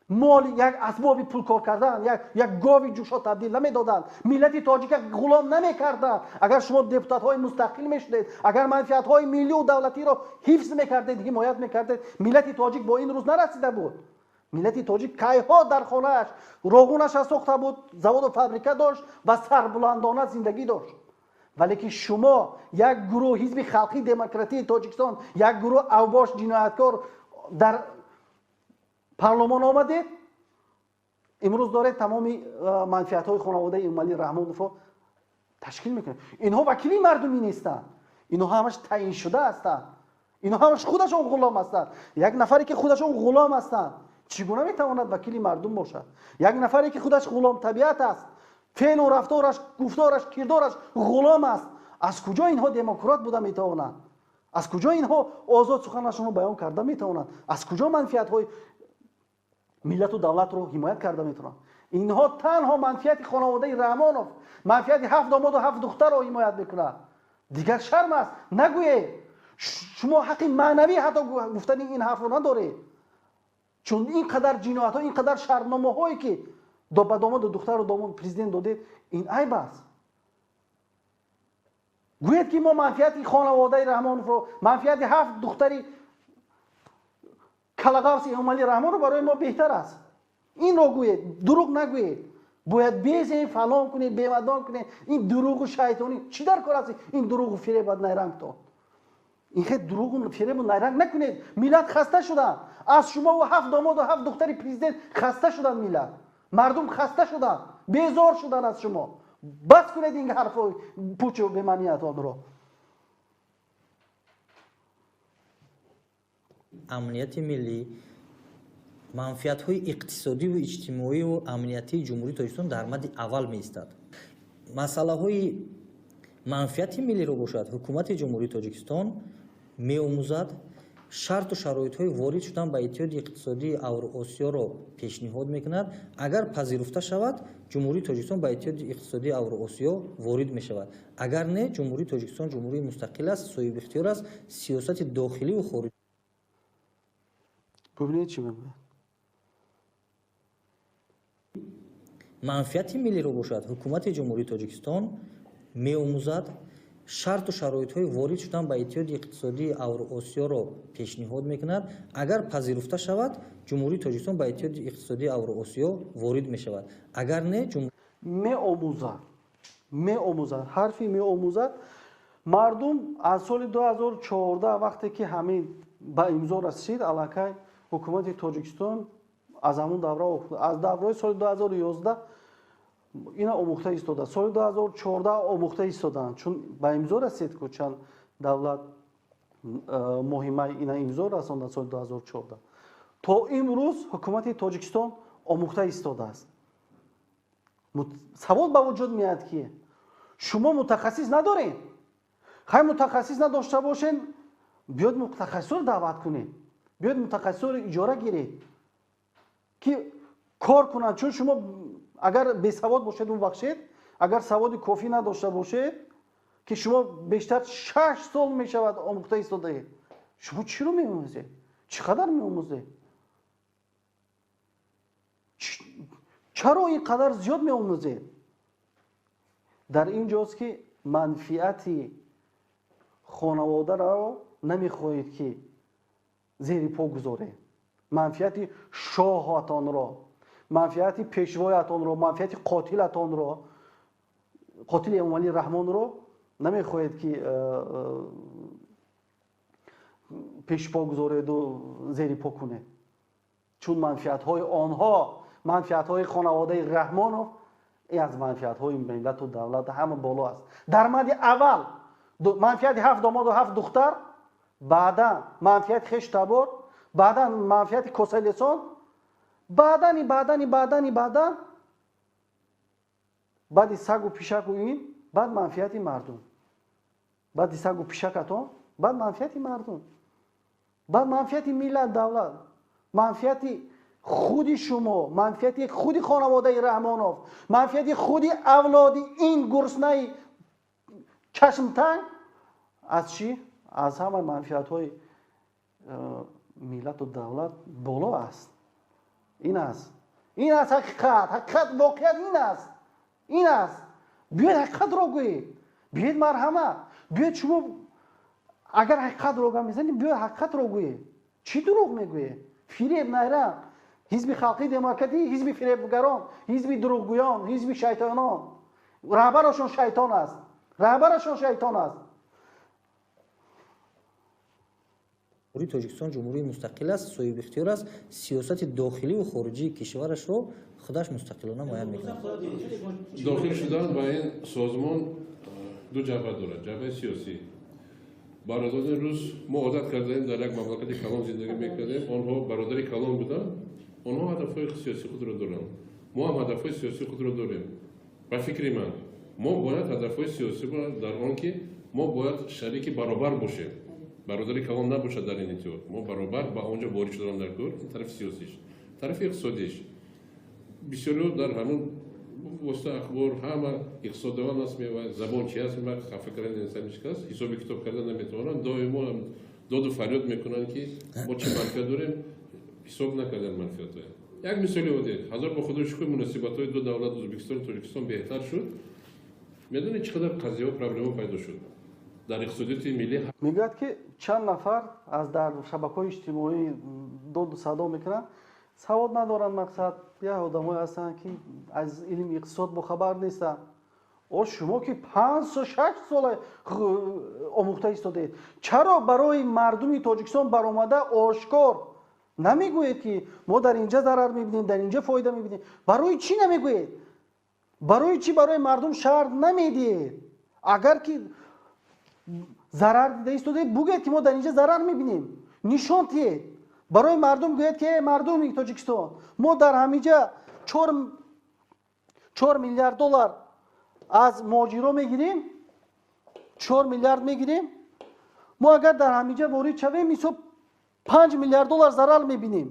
моли, як асбоби пулкор кардан, як гови ҷӯшо табдил намедоданд, миллати тоҷика ғулом намекарданд. Агар шумо депутатҳои мустақил мешудед, агар манфиатҳои миллию давлатиро ҳифз мекардед, ҳимоят мекардед, миллати тоҷик бо ин рӯз нарасида буд. Миллати тоҷик кайҳо дар хонааш роғунаша сохта буд, заводу фабрика дошт ва сарбуландона зиндагӣ дошт. Вале ки шумо, як гурӯҳ, Ҳизби халқии демократии Тоҷикистон, як гурӯҳ авбош, ҷинояткор дар парлумон омадед, имрӯз доред тамоми манфиатҳои хонаводаи Эмомалӣ Раҳмоновро ташкил мекунед. Инҳо вакили мардумӣ нестанд, инҳо ҳамаш таъиншуда ҳастанд, инҳо ҳамаш худашон ғулом ҳастанд. Як нафаре, ки худашон ғулом ҳастанд, чӣ гуна метавонад вакили мардум бошад? Як нафаре, ки худаш ғуломтабиат аст, феълу рафтораш, гуфтораш, кирдораш ғулом аст, аз куҷо инҳо демократ буда метавонанд? Аз куҷо инҳо озод суханашонро баён карда метавонанд? Аз куҷо манфиатҳои миллату давлатро ҳимоят карда метавонанд? Инҳо танҳо манфиати хонаводаи Раҳмонов, манфиати ҳафт домоду ҳафт духтарро ҳимоят мекунанд. Дигар шарм аст, нагӯед. Шумо ҳаққи маънавӣ ҳатто гуфтани ин ҳарфро надоред, чун ин қадар ҷиноятҳо, ин қадар шартномаҳое, ки ба домоду духтару домод президент додед, ин айб аст. Гӯед, ки мо манфиати хонаводаи Раҳмоновро, манфиати ҳафт духтари калағавси Эмомалӣ Раҳмонов барои мо беҳтар аст, инро гӯед, дурӯғ нагӯед. Бояд безем, фалон кунед, бемадон кунед. Ин дурӯғу шайтонӣ чӣ дар кор аст? Ин дурӯғу фиребат, найрангтон, ин хел дурӯғу фиребу найранг накунед. Миллат хаста шуданд аз шумо ва ҳафт домоду ҳафт духтари президент. Хаста шуданд миллат, мардум хаста шуданд, безор шуданд аз шумо. Бас кунед ин ҳарфҳои пучу бемаъниятонро. Амнияти миллӣ, манфиатҳои иқтисодиву иҷтимоию амниятии Ҷумҳурии Тоҷикистон дар мадди аввал меистад. Масъалаҳои манфиати миллиро бошад, ҳукумати Ҷумҳурии Тоҷикистон меомӯзад, шарту шароитҳои ворид шудан ба Иттиҳоди иқтисодии Авроосиёро пешниҳод мекунад. Агар пазируфта шавад, Ҷумҳурии Тоҷикистон ба Иттиҳоди иқтисодии Авроосиё ворид мешавад. Агар не, Ҷумҳурии Тоҷикистон ҷумҳурии мустақил аст, соҳибихтиёр аст, сиёсати дохиливу хориҷ Бубинед, чӣ мегӯяд. Манфиати миллиро бошад, ҳукумати Ҷумҳурии Тоҷикистон меомӯзад, шарту шароитҳои ворид шудан ба Иттиҳоди иқтисодии Авроосиёро пешниҳод мекунад. Агар пазируфта шавад, Ҷумҳурии Тоҷикистон ба Иттиҳоди иқтисодии Авроосиё ворид мешавад. Агар не, Меомӯзад, меомӯзад, ҳарфи меомӯзад. Мардум аз соли 2014, вақте ки ҳамин ба имзо расид, аллакай ҳукумати Тоҷикистон аз ҳамун давра, аз давраи соли 2011 ина омӯхта истода, соли 2014 омӯхта истодаанд, чун ба имзо расид ку чанд давлат моҳи май ина имзо расонданд соли 2014. То имрӯз ҳукумати Тоҷикистон омӯхта истодааст. Савол ба вуҷуд меяд, ки шумо мутахассис надоред? Хай, мутахассис надошта бошед, биёд мутахассисро даъват кунед, биёд мутахассисро иҷора гиред, ки кор кунанд. Чун шумо агар бесавод бошед, бубахшед, агар саводи кофӣ надошта бошед, ки шумо бештар 6 сол мешавад омӯхта истодаед, шумо чиро меомӯзед? Чӣ қадар меомӯзед? Чаро ин қадар зиёд меомӯзед? Дар ин ҷост ки манфиати хонаводаро намехоҳед ки зери по гузоред. Манфиати шоҳатонро, манфиати пешвоятонро, манфиати қотилатонро, қотили Эмомалӣ Раҳмонро намехоҳед ки пешпо гузореду зери по кунед. Чун манфиатҳои онҳо, манфиатҳои хонаводаи Раҳмонов аз манфиатҳои миллату давлат ҳама боло аст. Дар мади аввал манфиати ҳафт домоду ҳафт духтар, баъдан манфиати хешу табор, баъдан манфиати косалесон, баъдани баъдани баъдани баъдан баъди сагу пишаку ин, баъд манфиати мардум. Баъди сагу пишакатон, баъд манфиати мардум. Баъд манфиати миллат, давлат, манфиати худи шумо, манфиати худи хонаводаи Раҳмонов, манфиати худи авлоди ин гуруснаи чашмтанг аз чӣ? Аз ҳама манфиатҳои миллату давлат боло аст. Ин аст. Ин аст ҳақиқат. Ҳақиқат, воқеият ин аст. Ин аст. Биёед ҳақиқатро гӯед. Биёед марҳамат. Биёед шумо агар ҳақиқатро гап мезанед, биёед ҳақиқатро гӯед. Чӣ дурӯғ мегӯед? Фиреб, найранг. Ҳизби халқии демократӣ, ҳизби фиребгарон, ҳизби дурӯғгӯён, ҳизби шайтонон. Раҳбарашон шайтон аст. Раҳбарашон шайтон аст. Ҷумҳурии Тоҷикистон ҷумҳурии мустақил аст, соҳибихтиёр аст, сиёсати дохилию хориҷии кишварашро худаш мустақилона муайян мекунад. Дохил шудан ба ин созмон ду ҷабҳа дорад. Ҷабҳаи сиёсӣ. Бародарони рус мо одат кардаем дар як мамлакати калон зиндагӣ мекардем, онҳо бародари калон буданд, онҳо ҳадафҳои сиёсии худро доранд. Мо ҳам ҳадафҳои сиёсии худро дорем. Ба фикри ман, мо бояд ҳадафҳои сиёсӣ дар он ки мо бояд шарики баробар бошем. Бародари калон набошад дар ин иттиҳод. Мо баробар ба он ҷо ворид шудан дар кор, ин тарафи сиёсиш. Тарафи иқтисодиш. Бисёриҳо дар ҳамун восита ахбор ҳама иқтисоддаван аст мева, забон чи аст мева, хафа кардани инсон ҳеҷ кас, ҳисоби китоб карда наметавонанд, доимо доду фарёд мекунанд ки мо чӣ манфиат дорем, ҳисоб накардан манфиатҳоя. Як мисоли оддӣ, ҳазор бо худои шукр муносибатҳои ду давлат Ӯзбекистону Тоҷикистон беҳтар шуд. Медонед чӣ қадар қазияҳо, проблемаҳо пайдо шуд дар иқтисодиёти миллӣ? Мегӯяд ки чанд нафар аз дар шабакаҳои иҷтимоӣ доду садо мекунанд, савод надоранд, мақсад як одамое ҳастанд ки аз илми иқтисод бохабар нестанд. О шумо ки 5-6 сола омӯхта истодаед, чаро барои мардуми Тоҷикистон баромада ошкор намегӯед ки мо дар инҷа зарар мебинем, дар инҷа фоида мебинем? Барои чӣ намегӯед? Барои чӣ барои мардум шарҳ намедиҳед? Агар ки зарар дида истодаед, бугӯед ки мо дар инҷа зарар мебинем, нишон диҳед. Барои мардум гӯяд ки мардуми Тоҷикистон, мо дар ҳаминҷа 4 миллиард доллар аз муҳоҷиро мегирем, 4 миллиард мегирем. Мо агар дар ҳаминҷа ворид шавем, ҳисоб 5 миллиард доллар зарар мебинем.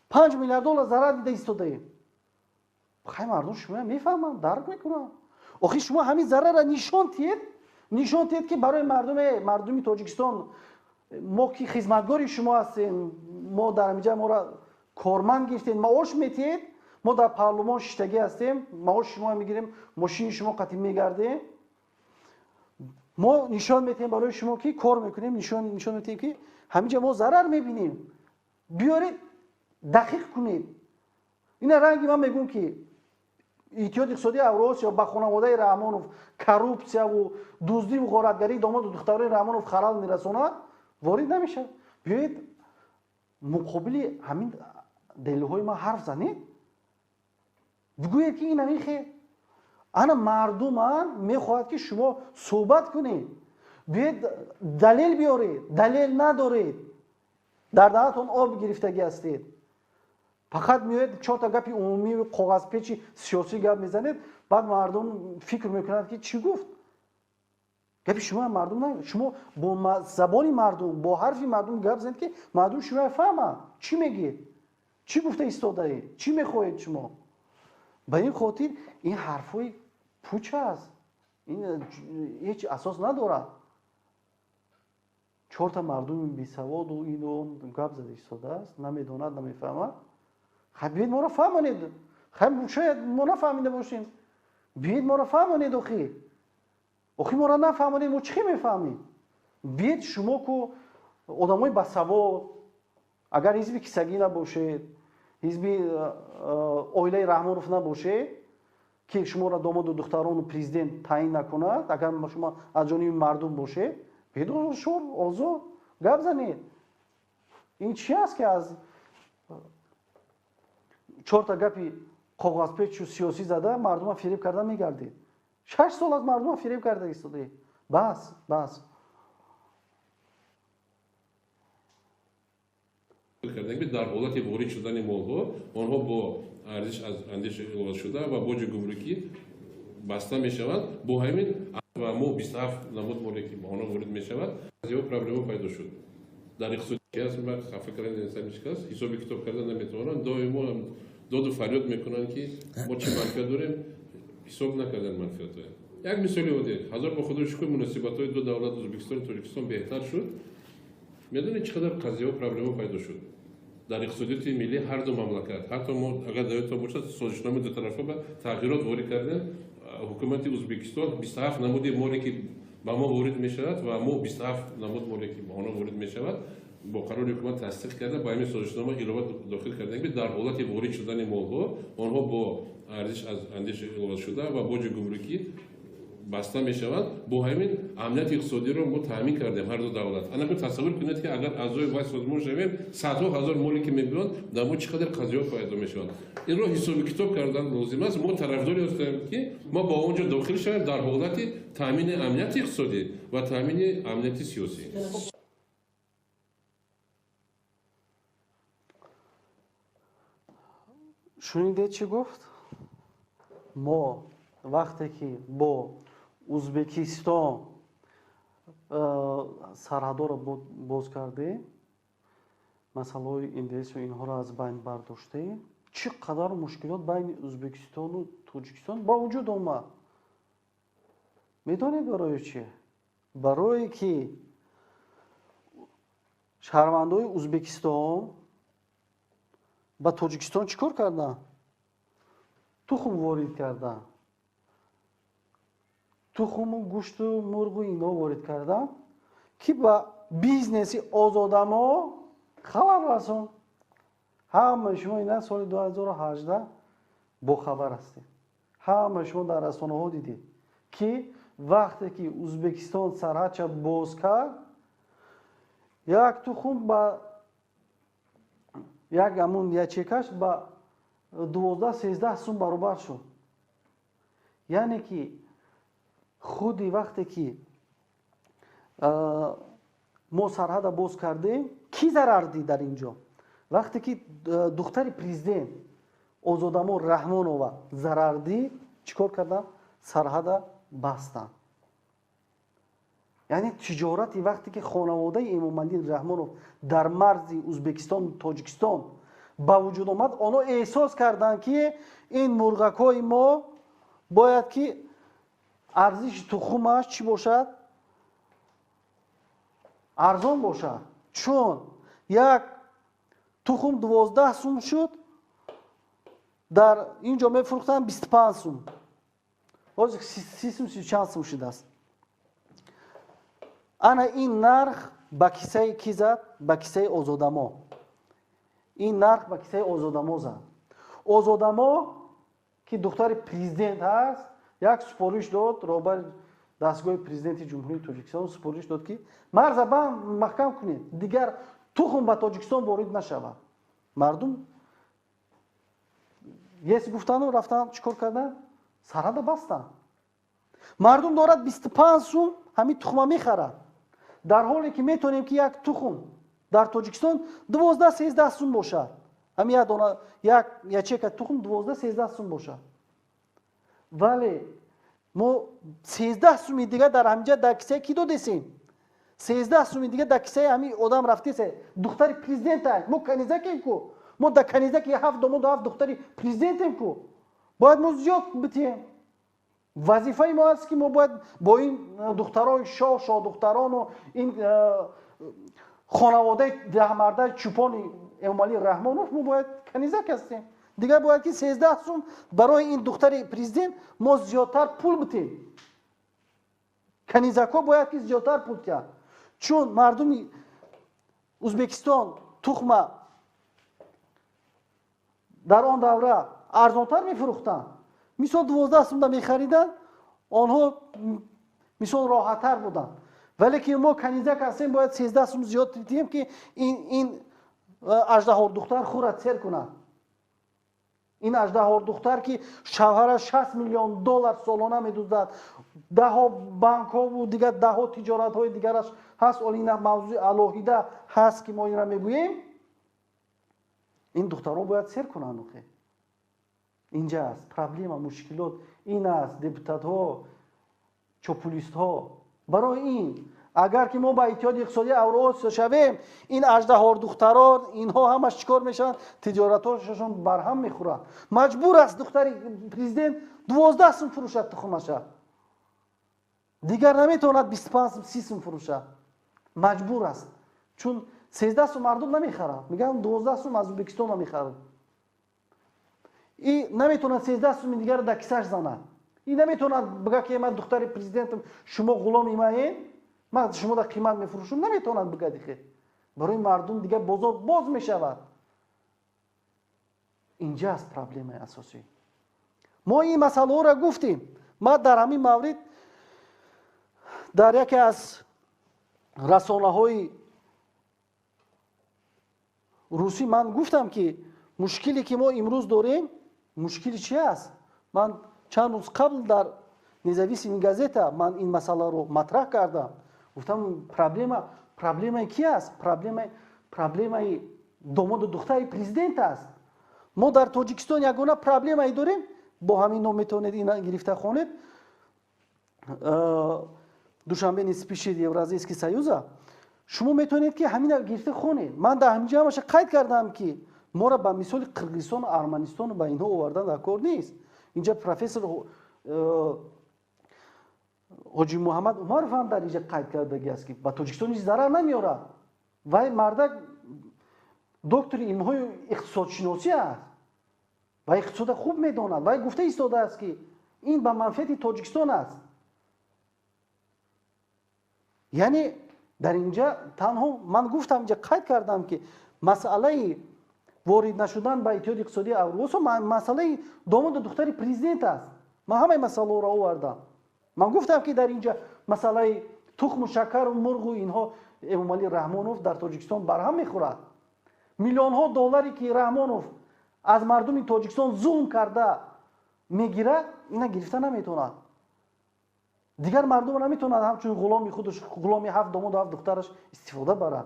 5 миллиард доллар зарар дида истодаем. Хай мардум шумо мефаҳманд, дарк мекунанд. Охи шумо ҳамин зарарра нишон диҳед, нишон диҳед ки барои мардуми Тоҷикистон мо ки хизматгори шумо ҳастем, мо дар ҳаминҷа моро корманд гирифтем, маош метиҳед, мо дар парлумон шиштагӣ ҳастем, маоши шумо мегирем, мошини шумо қатъи мегардем. Мо нишон метиҳем барои шумо ки кор мекунем, нишон метиҳем ки ҳаминҷа мо зарар мебинем. Биёред дақиқ кунед. Ина ранги ман мегӯм ки Иттиҳоди иқтисодии Авроосиё ба хонаводаи Раҳмонов коррупсияву дуздиву ғоратгарии домоду духтарони Раҳмонов халал мерасонад, ворид намешавад. Биёед муқобили ҳамин далелҳои ман ҳарф занед, бигӯед ки ин ҳамин хел. Ана мардуман мехоҳад ки шумо суҳбат кунед. Биёед далел биёред, далел надоред, дар даҳатон об гирифтагӣ ҳастед. Фақат меоед чорта гапи умумӣ коғазпечи сиёсӣ гап мезанед, баъд мардум фикр мекунанд ки чӣ гуфт. Гапи шумо мардум на, шумо бо забони мардум, бо ҳарфи мардум гап занед ки мардум шумо фаҳмад чӣ мегӯед, чӣ гуфта истодаед, чӣ мехоҳед шумо. Ба ин хотир ин ҳарфҳои пуч аст, ин ҳеҷ асос надорад. Чорта мардуми бесаводу ину он гап зада истодааст, намедонад, намефаҳмад. Хай биёед моро фаҳмонед. Шояд мо нафаҳмида бошем. Биед моро фаҳмонед охи. Охи моро нафаҳмонед, мо чӣ мефаҳмем? Биед шумо ку одамои басавод, агар ҳизби кисагӣ набошед, ҳизби оилаи Раҳмонов набошед, ки шуморо домоду духтарону президент таъин накунад, агар шумо аз ҷониби мардум бошед, биед шур озод гап занед. Ин чи аст ки аз чорта гапи коғазпечу сиёсӣ зада мардума фиреб карда мегардед? 6 сол аз мардума фиреб карда истодаед. Бас, бас. Дар ҳолати ворид шудани молҳо онҳо бо арзиш аз андеш илова шуда ва боҷи гумрукӣ баста мешаванд. Бо ҳамин ва мо 27 намуд моле ки ба онҳо ворид мешавад, зиёд проблема пайдо шуд. Дар иқтисодӣ аст, хафа кардани инсон аст, ҳисоби китоб карда наметавонанд, доимо доду фарёд мекунанд ки мо чӣ манфиат дорем, ҳисоб накардан манфиатҳоя. Як мисоли оддӣ, ҳазор бо худо шукр муносибатҳои ду давлат Ӯзбекистону Тоҷикистон беҳтар шуд. Медонед чӣ қадар қазияҳо проблема пайдо шуд? Дар иқтисодиёти миллии ҳар ду мамлакат, ҳатто мо агар дар ёдтон бошад, созишномаи дутарафа ба тағйирот ворид кардем. Ҳукумати Ӯзбекистон 27 намуди моле ки ба мо ворид мешавад ва мо 27 намуд моле ки ба онҳо ворид мешавад, бо қарори ҳукумат тасдиқ карда, ба ҳамин созишнома илова дохил кардем ки дар ҳолати ворид шудани молҳо онҳо бо арзиш аз андеш илова шуда ва боҷи гумрукӣ баста мешаванд. Бо ҳамин амнияти иқтисодиро мо таъмин кардем ҳар ду давлат. Ана тасаввур кунед ки агар аъзои вай созмон шавем, садҳо ҳазор моле ки мебиёнд, дар мо чӣ қадар қазияҳо пайдо мешаванд. Инро ҳисоби китоб кардан лозим аст. Мо тарафдори ҳастем ки мо ба он ҷо дохил шавем дар ҳолати таъмини амнияти иқтисодӣ ва таъмини амнияти сиёсӣ. Шунидед чӣ гуфт? Мо вақте ки бо Ӯзбекистон сарҳадоро боз кардем, масъалаҳои индесу инҳоро аз байн бардоштем, чӣ қадар мушкилот байни Ӯзбекистону Тоҷикистон ба вуҷуд омад. Медонед барои чӣ? Барое ки шаҳрвандои Ӯзбекистон ба Тоҷикистон чӣ кор карданд? Тухм ворид карданд. Тухму гӯшту мурғу ино ворид карданд, ки ба бизнеси озодамо халал расон. Ҳамаи шумо ина соли 2018 бохабар ҳастед. Ҳамаи шумо дар расонаҳо дидед, ки вақте ки Ӯзбекистон сарҳадча боз кард, як тухм ба як ҳамун ячекаш ба 12-13 сум баробар шуд. Яъне ки худи вақте ки мо сарҳада боз кардем, кӣ зарар дид дар ин ҷо? Вақте ки духтари президент Озодамо Раҳмонова зарар дид, чӣ кор карданд? Сарҳада бастанд. Яъне тиҷорати вақте ки хонаводаи Эмомалӣ Раҳмонов дар марзи Ӯзбекистону Тоҷикистон ба вуҷуд омад, онҳо эҳсос карданд, ки ин мурғакҳои мо бояд ки арзиши тухумаш чӣ бошад? Арзон бошад. Чун як тухум 12 сум шуд, дар ин ҷо мефурӯхтанд 25 сум. Ҳозир 30 сум, 30 чанд сум шудааст. Ана ин нарх ба кисаи кӣ зад? Ба кисаи Озодамо. Ин нарх ба кисаи Озодамо зад. Озодамо ки духтари президент ҳаст, як супориш дод, роҳбари дастгоҳи президенти Ҷумҳурии Тоҷикистон супориш дод, ки марза банд маҳкам кунед, дигар тухм ба Тоҷикистон ворид нашавад. Мардум ес гуфтану рафтан чӣ кор карданд? Сарҳада бастанд. Мардум дорад 25 сум ҳамин тухма мехарад, дар ҳоле ки метавонем ки як тухм дар Тоҷикистон 12-13 сум бошад. Ҳамин як дона, як ячейка тухм 12-13 сум бошад. Вале мо 13 суми дигар дар ҳаминҷа дар кисаи кӣ додесем? 13 суми дигар дар кисаи ҳамин одам рафтесе, духтари президента. Мо канизакем ку, мо дар канизаки 7 домоду 7 духтари президентем ку, бояд мо зиёд битиҳем. Вазифаи мо аст ки мо бояд бо ин духтарои шоҳ, шоҳдухтарону ин хонаводаи даҳмардаи чӯпони Эмомалӣ Раҳмонов мо бояд канизак ҳастем. Дигар бояд ки 13 сум барои ин духтари президент мо зиёдтар пул битем. Канизакҳо бояд ки зиёдтар пул тиҳанд, чун мардуми Узбекистон тухма дар он давра арзонтар мефурӯхтанд. Мисол, 12 сумда мехариданд, онҳо мисол роҳаттар буданд. Вале ки мо канизак ҳастем, бояд 13 сум зиёд диҳем, ки ин аждаҳордухтар хӯрад, сер кунад. Ин аждаҳордухтар, ки шавҳараш 60 миллион доллар солона медуздад, даҳо банкҳову дигар даҳо тиҷоратҳои дигараш ҳаст. Оли ин мавзӯи алоҳида ҳаст, ки мо инра мегӯем. Ин духтарҳо бояд сер кунанд. Охе, инҷа аст проблема, мушкилот ин аст. Депутатҳо, популистҳо, барои ин агар ки мо ба Иттиҳоди иқтисодии Авроосиё шавем, ин аждаҳордухтарон, инҳо ҳамаш чӣ кор мешаванд? Тиҷоратҳошон барҳам мехӯранд. Маҷбур аст духтари президент 12 сум фурӯшад тухмаша, дигар наметавонад 25 сум, 30 сум фурӯшад. Маҷбур аст, чун 13 сум мардум намехаранд, мегӯянд, 12 сум аз Ӯзбекистон намехаранд. И наметавонад 13 суми дигарро дар кисаш занад. И наметавонад бигӯяд, ки ман духтари президентам, шумо ғуломи маен, ман шумо дар қимат мефурӯшам. Наметавонад бигӯяд. Ихе барои мардум дигар бозор боз мешавад. Инҷа аст проблемаи асосӣ. Мо ин масъалаҳоро гуфтем. Ман дар ҳамин маврид дар яке аз расонаҳои русӣ ман гуфтам, ки мушкиле, ки мо имрӯз дорем, мушкили чи аст? Ман чанд рӯз қабл дар «Независимый газета» ман ин масъаларо матраҳ кардам. Гуфтам, проблема проблемаи ки аст? Проблемаи домоду духтари президент аст. Мо дар Тоҷикистон ягона проблемае дорем, бо ҳамин ном метавонед ина гирифта хонед. «Душанбе не спешит Евразийский союза». Шумо метавонед, ки ҳамина гирифта хонед. Ман дар ҳаминҷа ҳамаша қайд кардам, ки моро ба мисоли Қирғизистону Арманистону ба инҳо овардан дар кор нест. Инҷа профессор Ҳоҷи Муҳаммад Умаров ҳам дар инҷа қайд кардагӣ аст, ки ба Тоҷикистон ҳеҷ зарар намеорад. Вай мардак доктори илмҳои иқтисодшиносӣ аст ва иқтисода хуб медонад. Вай гуфта истодааст, ки ин ба манфиати Тоҷикистон аст. Яъне дар инҷа танҳо ман гуфтам, инҷа қайд кардам, ки масъалаи ворид нашудан ба Иттиҳоди иқтисодии Авросо масъалаи домоду духтари президент аст. Ман ҳамаи масъалаҳоро овардам. Ман гуфтам, ки дар инҷа масъалаи тухму шакару мурғу инҳо Эмомалӣ Раҳмонов дар Тоҷикистон барҳам мехӯрад. Миллионҳо долларе, ки Раҳмонов аз мардуми Тоҷикистон зулм карда мегирад, ина гирифта наметавонад. Дигар мардумро наметавонад ҳамчун ғуломи худаш, ғуломи ҳафт домоду ҳафт духтараш истифода барад.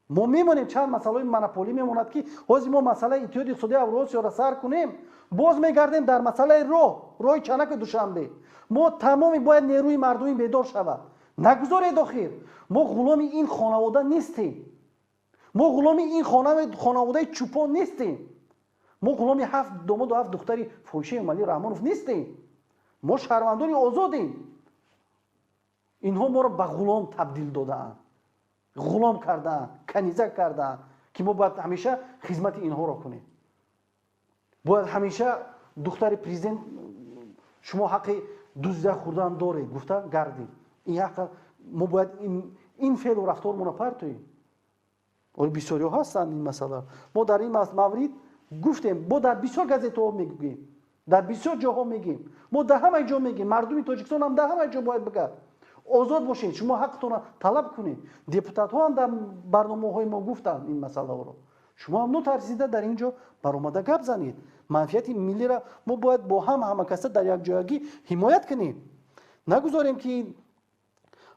Мо мемонем, чанд масъалаҳои монополӣ мемонад, ки ҳозир мо масъалаи Иттиҳоди иқтисодии Авроосиёро сар кунем, боз мегардем дар масъалаи роҳ, роҳи Чанаку Душанбе. Мо тамоми бояд нерӯи мардумӣ бедор шавад. Нагузоред охир. Мо ғуломи ин хонавода нестем, мо ғуломи ин хонаводаи чӯпон нестем, мо ғуломи ҳафт домоду ҳафт духтари фоҳишаи Эмомалӣ Раҳмонов нестем. Мо шаҳрвандони озодем. Инҳо моро ба ғулом табдил додаанд, ғулом кардаанд, канизак кардаанд, ки мо бояд ҳамеша хизмати инҳоро кунем. Бояд ҳамеша духтари президент шумо ҳаққи дуздида хӯрдан доред гуфта гардем. Ин ҳаққа мо бояд ин феълу рафтормонро партоем. Оли бисёриҳо ҳастанд ин масъала. Мо дар ин маврид гуфтем, бо дар бисёр газетаҳо мегӯем, дар бисёр ҷоҳо мегӯем, мо дар ҳамаи ҷо мегӯем. Мардуми Тоҷикистон ҳам дар ҳамаи ҷо бояд бигӯяд: озод бошед, шумо ҳақтонро талаб кунед. Депутатҳо ҳам дар барномаҳои мо гуфтанд ин масъалаҳоро. Шумо ҳам нотарсида дар ин ҷо баромада гап занед. Манфиати миллиро мо бояд бо ҳам ҳамакаса дар якҷоягӣ ҳимоят кунем. Нагузорем, ки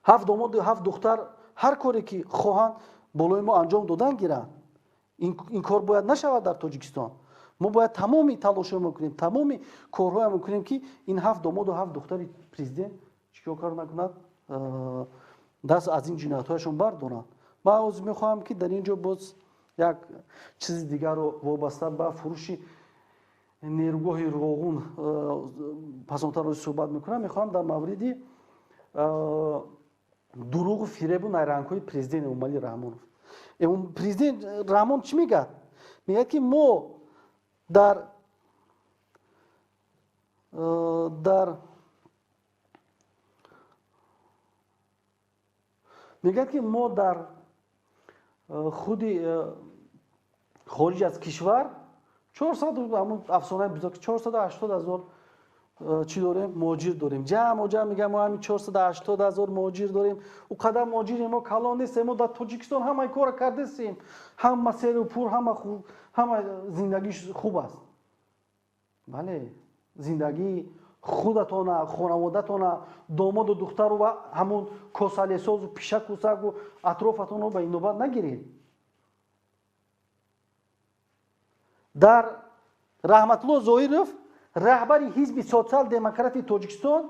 ҳафт домоду ҳафт духтар ҳар коре ки хоҳанд, болои мо анҷом додан гиранд. Ин кор бояд нашавад дар Тоҷикистон. Мо бояд тамоми талошҳоямон кунем, тамоми корҳоямон кунем, ки ин ҳафт домоду ҳафт духтари президент чӣ кор кар накунад, даст аз ин ҷиноятҳояшон бардоранд. Ман ҳозир мехоҳам, ки дар ин ҷо боз як чизи дигарро вобаста ба фурӯши нерӯгоҳи Роғун пасонтар суҳбат мекунам. Мехоҳам дар мавриди дурӯғу фиребу найрангҳои президент Эмомалӣ Раҳмонов. Президент Раҳмон чӣ мегӯяд? Мегӯяд, ки мо Дар мегӯяд ки мо дар худи хориҷ аз кишвар 400 ҳамун афсонаи бузург 480 ҳазор чӣ дорем, муҳоҷир дорем. Ҷамъ ҷамъ мегӯям мо ҳамин 480 ҳазор муҳоҷир дорем. Ӯ қадар муҳоҷири мо калон нестем, мо дар Тоҷикистон ҳамаи корро кардастем, ҳама серу пур, ҳама хуб, ҳама зиндагиш хуб аст. Бале, зиндагии худатона, хонаводатона, домоду духтару ва ҳамун косалесозу пишаку сагу атрофатонро ба инобат нагиред. Дар Раҳматулло Зоиров, раҳбари ҳизби социал-демократи Тоҷикистон,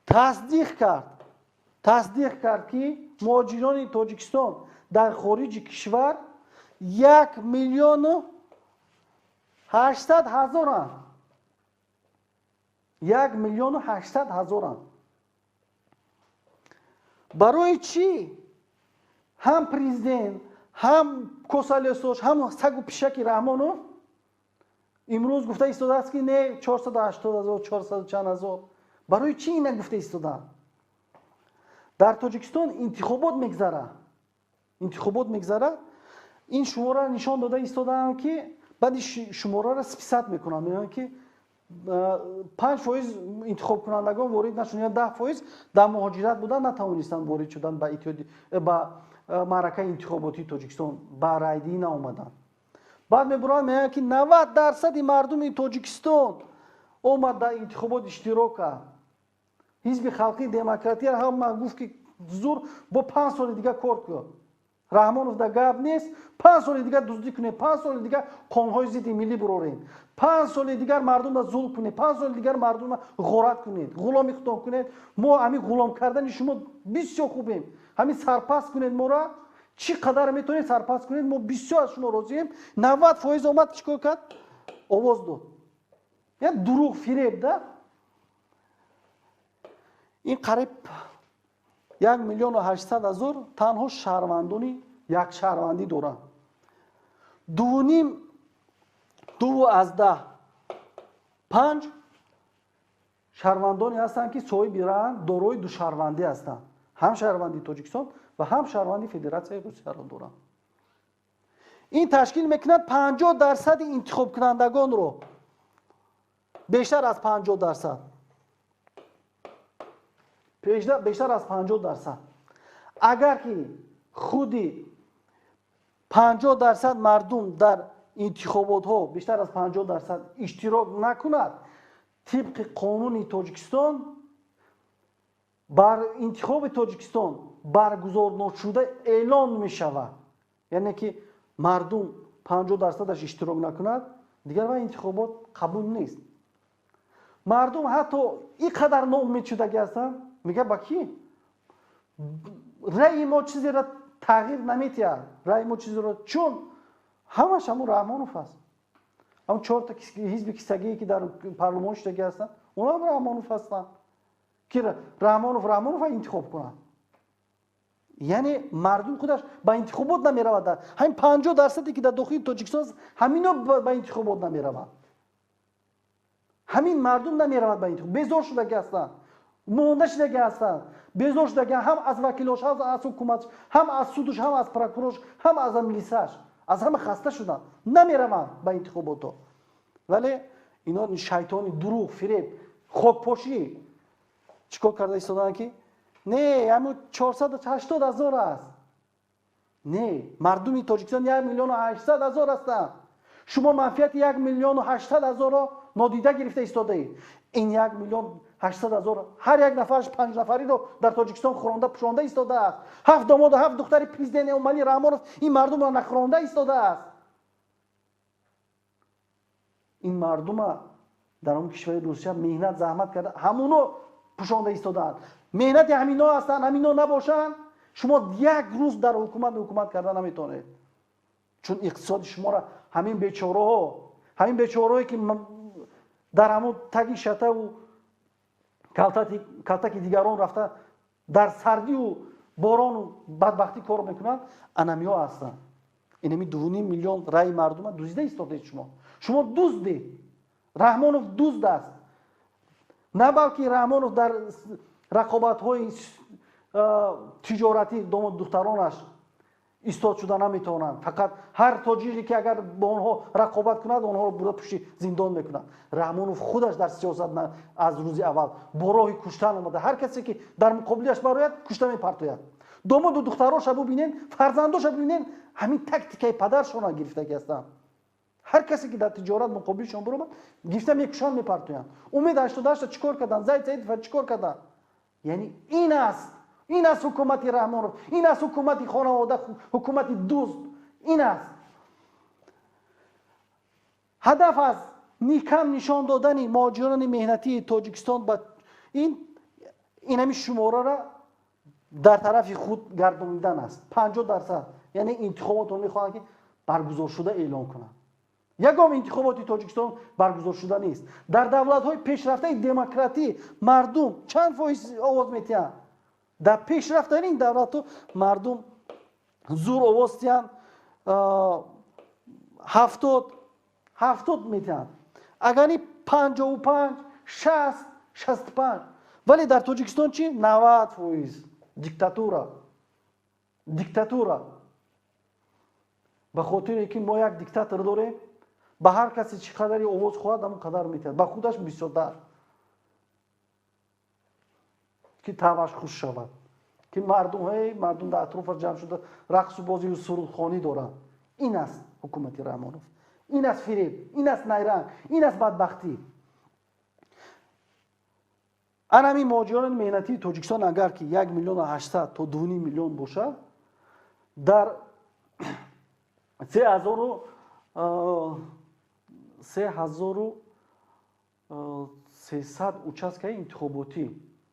тасдиқ кард, ки муҳоҷирони Тоҷикистон дар хориҷи кишвар 1 800 000-анд. 1 800 000-анд. Барои чӣ ҳам президент, ҳам косалесош, ҳам сагу пишаки Раҳмонов имрӯз гуфта истодааст, ки не 480 ҳазор, 400 чанд ҳазор? Барои чӣ ина гуфта истодаанд? Дар Тоҷикистон интихобот мегзара, интихобот мегзара. Ин шумораро нишон дода истодаанд, ки баъди шумораро списат мекунанд, мегӯянд ки 5% интихобкунандагон ворид нашуданд, 10% дар муҳоҷират буданд, натавонистанд ворид шудан ба иттиҳоди, ба маъракаи интихоботии Тоҷикистон, ба райдиҳӣ наомаданд. Баъд мебуранд, мегӯянд ки 90% мардуми Тоҷикистон омад дар интихобот иштирок кард. Ҳизби халқии демократия ҳама гуфт, ки зур бо 5 соли дига кор кун. Раҳмонов да гап нест, 5 соли дигар дуздӣ кунед, 5 соли дигар қонунҳои зидди миллӣ буроред, 5 соли дигар мардумро зулм кунед, 5 соли дигар мардумро ғорат кунед, ғуломи худтон кунед. Мо ҳамин ғулом кардани шумо бисёр хубем, ҳамин сарпаст кунед моро, чӣ қадар метавонед сарпаст кунед, мо бисёр аз шумо розием. 90% омад, чӣ кор кард? Овоз дод. Як дурӯғ, фиреб да. Ин қариб 1 800 000 танҳо шаҳрвандони якшаҳрвандӣ доранд. 2.5, 2.5 шаҳрвандоне ҳастанд, ки соҳиби раън дорои душаҳрвандӣ ҳастанд, ҳам шаҳрванди Тоҷикистон ва ҳам шаҳрванди Федератсияи Русияро доранд. Ин ташкил мекунад 50% интихобкунандагонро, бештар аз 50%, бештар аз 50%. Агар ки худи 50% мардум дар интихоботҳо бештар аз 50% иштирок накунад, тибқи қонуни Тоҷикистон бар интихоби Тоҷикистон баргузорношуда эълон мешавад. Яъне ки мардум 50%-аш иштирок накунад, дигар ва интихобот қабул нест. Мардум ҳатто ин қадар ноумед шудагӣ ҳастанд, мегӯяд ба кӣ? Раъи мо чизеро тағйир наметиҳад, раъи мо чизеро, чун ҳамаш ҳамун Раҳмонов аст. Ҳамун 4 ҳизби кисагие ки дар парлумон шудагӣ ҳастанд, онҳам Раҳмонов ҳастанд, ки Раҳмонов Раҳмонова интихоб кунад. Яъне мардум худаш ба интихобот намеравад. Ҳамин 50% ки дар дохили Тоҷикистон аст, ҳамино ба интихобот намераванд. Ҳамин мардум намеравад ба интихобот, безор шудагӣ ҳастанд, монда шудагӣ ҳастанд, безор шудагӣ ҳам аз вакилош, ҳам аз ҳукуматш, ҳам аз судуш, ҳам аз прокурорш, ҳам аз милисаш, аз ҳама хаста шуданд, намераванд ба интихоботҳо. Вале ино шайтони дурӯғ, фиреб, хокпошӣ чӣ кор карда истодаанд, ки не, ҳамун 480 ҳазор аст. Не, мардуми Тоҷикистон 1 800 000 ҳастанд. Шумо манфиати 1 800 000-ро нодида гирифта истодаед. Ин 1 800 000 ҳар як нафараш 5 нафариро дар Тоҷикистон хӯронда пӯшонда истодааст. 7 домоду 7 духтари президент Эмомалӣ Раҳмонов ин мардумро нахӯронда истодааст. Ин мардума дар он кишвари Русия меҳнат заҳмат карда, ҳамуно пӯшонда истодаанд. Меҳнати ҳамино ҳастанд, ҳамино набошанд, шумо як рӯз дар ҳукумат карда наметавонед. Чун иқтисоди шуморо ҳамин бечораҳо, ҳамин бечораҳое ки дар ҳамон таги шатаву калтаки дигарон рафта дар сардию борону бадбахтӣ кор мекунанд, анамиҳо ҳастанд. Инами 2.5 миллион раи мардума дуздида истодаед шумо. Шумо дуздед. Раҳмонов дузд аст. На балки Раҳмонов дар рақобатҳои тиҷоратӣ домоду духтаронаш истод шуда наметавонанд. Фақат ҳар тоҷире ки агар бо онҳо рақобат кунад, онҳоро бурда пушти зиндон мекунад. Раҳмонов худаш дар сиёсат аз рӯзи аввал бо роҳи куштан омада. Ҳар касе ки дар муқобилаш барояд, кушта мепартояд. Домоду духтароша бубинен, фарзандоша бубинен, ҳамин тактикаи падаршона гирифтагӣ ҳастанд. Ҳар касе ки дар тиҷорат муқобилшон биромад, гирифта мекушанд, мепартоянд. Умед 88-та чӣ кор карданд? Зайд Саидова чӣ кор карданд? Яъне ин аст, ин аст ҳукумати Раҳмонов, ин аст ҳукумати хонавода, ҳукумати дузд, ин аст. Ҳадаф аз кам нишон додани муҳоҷирони меҳнатии Тоҷикистон ба ин ҳамин шумораро дар тарафи худ гардонидан аст. 50%, яъне интихоботро мехоҳанд ки баргузоршуда эълон кунанд. Ягон интихоботи Тоҷикистон баргузоршуда нест. Дар давлатҳои пешрафтаи демократӣ мардум чанд фоиз овоз метиҳанд? Дар пешрафтарин давлатҳо мардум зур овоз тиҳанд, 70 метиҳанд. Агар ни 55, 60, 65. Вале дар Тоҷикистон чӣ? 90%. Диктатура. Диктатура. Ба хотире ки мо як диктатор дорем, ба ҳар касе чӣ қадари овоз хоҳад, ҳамон қадар метиҳад. Ба худаш бисёртар. Ки таваш хуш шавад. Ки мардум дар атрофаш ҷамъ шуда рақсу бозию сурудхонӣ доранд. Ин аст ҳукумати Раҳмонов. Ин аст фиреб, ин аст найранг, ин аст бадбахтӣ. Ан ҳамин муҳоҷирони меҳнатии Тоҷикистон агар ки як миллиону ҳаштсад то дуним миллион бошад, дар 3300 участкаи интихоботӣ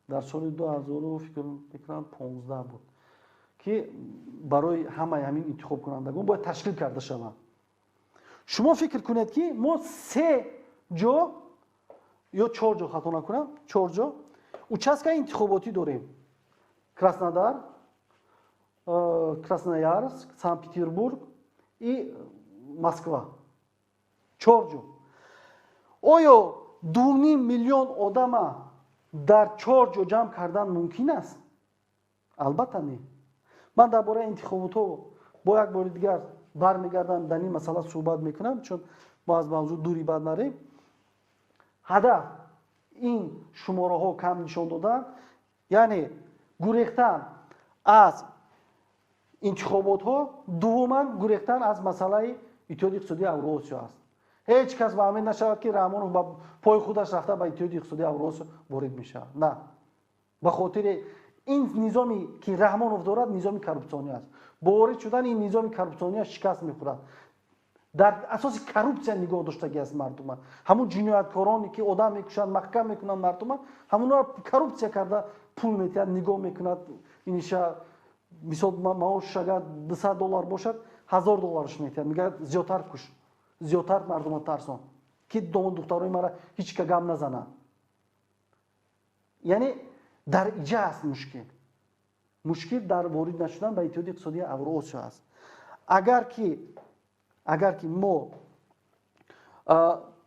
дар соли ду ҳазору фикр мекунам понздаҳ буд, ки барои ҳамаи ҳамин интихобкунандагон бояд ташкил карда шаванд. Шумо фикр кунед ки мо се ҷо ё чор ҷо, хато накунам, чор ҷо участкаи интихоботӣ дорем. Краснодар, Красноярск, Санкт-Петербург и Москва. Чор ҷо. Оё дуним миллион одама дар чор ҷо ҷамъ кардан мумкин аст? Албатта не. Ман дар бораи интихоботҳо бо як бори дигар бармегардам, дар ин масъала суҳбат мекунам, чун мо аз мавзӯъ дури бад нарем. Ҳадаф ин шумораҳо кам нишон додан, яъне гурехтан аз интихоботҳо, дуввуман гурехтан аз масъалаи Иттиҳоди иқтисодии Авроосиё аст. Ҳеҷ кас ба умед нашавад ки Раҳмонов ба пои худаш рафта ба Иттиҳоди иқтисодии Авроосиё ворид мешавад. На. Ба хотири ин низоме ки Раҳмонов дорад, низоми коррупсионӣ аст. Бо ворид шудани ин низоми коррупсионӣ шикаст мехӯрад. Дар асоси коррупсия нигоҳ доштагӣ аст мардума. Ҳамун ҷинояткороне ки одам мекушанд, маҳкам мекунанд мардума, ҳамунро коррупсия карда пул метиҳад, нигоҳ мекунад. Иниша мисол маошаш агар дусад доллар бошад, ҳазор доллараш метиҳад. Мегӯяд зиёдтар куш, зиёдтар мардума тарсон, ки домоду духтарои мара ҳеҷ ка гап назанад. Яъне дар иҷа аст мушкил. Мушкил дар ворид нашудан ба Иттиҳоди иқтисодии Авроосиё аст. Агар ки мо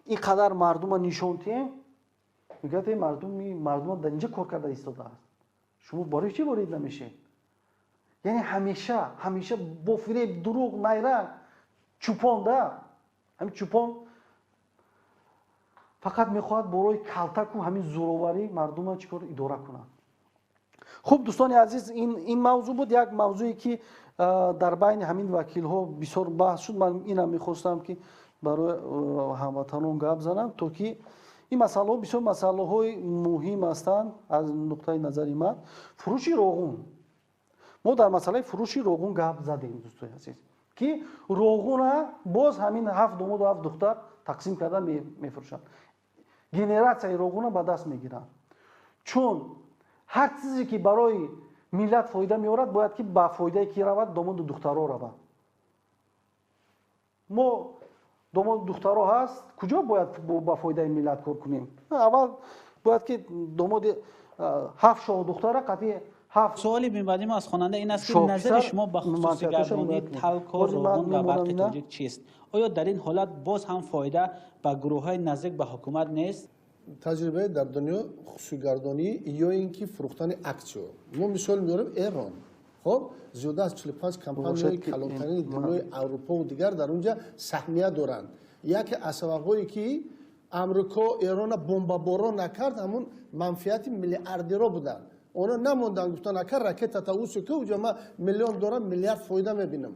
ин қадар мардума нишон диҳем, мегӯяд эй мардума дар инҷа кор карда истодааст. Шумо барои чӣ ворид намешед? Яъне ҳамеша бо фиреб, дурӯғ, найранг, чӯпон да. Ҳамин чӯпон фақат мехоҳад барои калтаку ҳамин зӯроварӣ мардума чӣ кор идора кунад. Хуб, дӯстони азиз, ин мавзӯъ буд, як мавзӯе ки дар байни ҳамин вакилҳо бисёр баҳс шуд. Ман инам мехостам ки барои ҳамватанон гап занам, то ки ин масъалаҳо бисёр масъалаҳои муҳим ҳастанд аз нуқтаи назари ман. Фурӯши роғун. Мо дар масъалаи фурӯши роғун гап задем, дӯстони азиз, ки роғуна боз ҳамин ҳафт домоду ҳафт духтар тақсим карда мефурӯшанд. Генератсияи роғуна ба даст мегиранд. Чун ҳар чизе ки барои миллат фоида меорад, бояд ки ба фоидае ки равад, домоду духтаро равад. Мо домоду духтаро ҳаст, куҷо бояд ба фоидаи миллат кор кунем? Аввал бояд ки домоди ҳафт шоҳу духтара қатъи ҳафт Суоли минбаъди мо аз хонанда ин аст, ки назари шумо ба хусусигардонии Талко, Роғун ва Барқи Тоҷик чист? Оё дар ин ҳолат боз ҳам фоида ба гурӯҳҳои наздик ба ҳукумат нест? Таҷрибаи дар дунё хусусигардонӣ ё ин ки фурӯхтани аксиё. Мо мисол меорем Эрон. Хоб, зиёда аз 45 компанияи калонтарини дунёи Аврупову дигар дар онҷа саҳмия доранд. Яке аз сабабҳое ки Амрико Эрона бомбаборон накард, ҳамун манфиати миллиардеро буданд. Онҳо намонданд, гуфтанд, ака ракетата усу ки уҷа ман миллион дорам, миллиард фоида мебинам.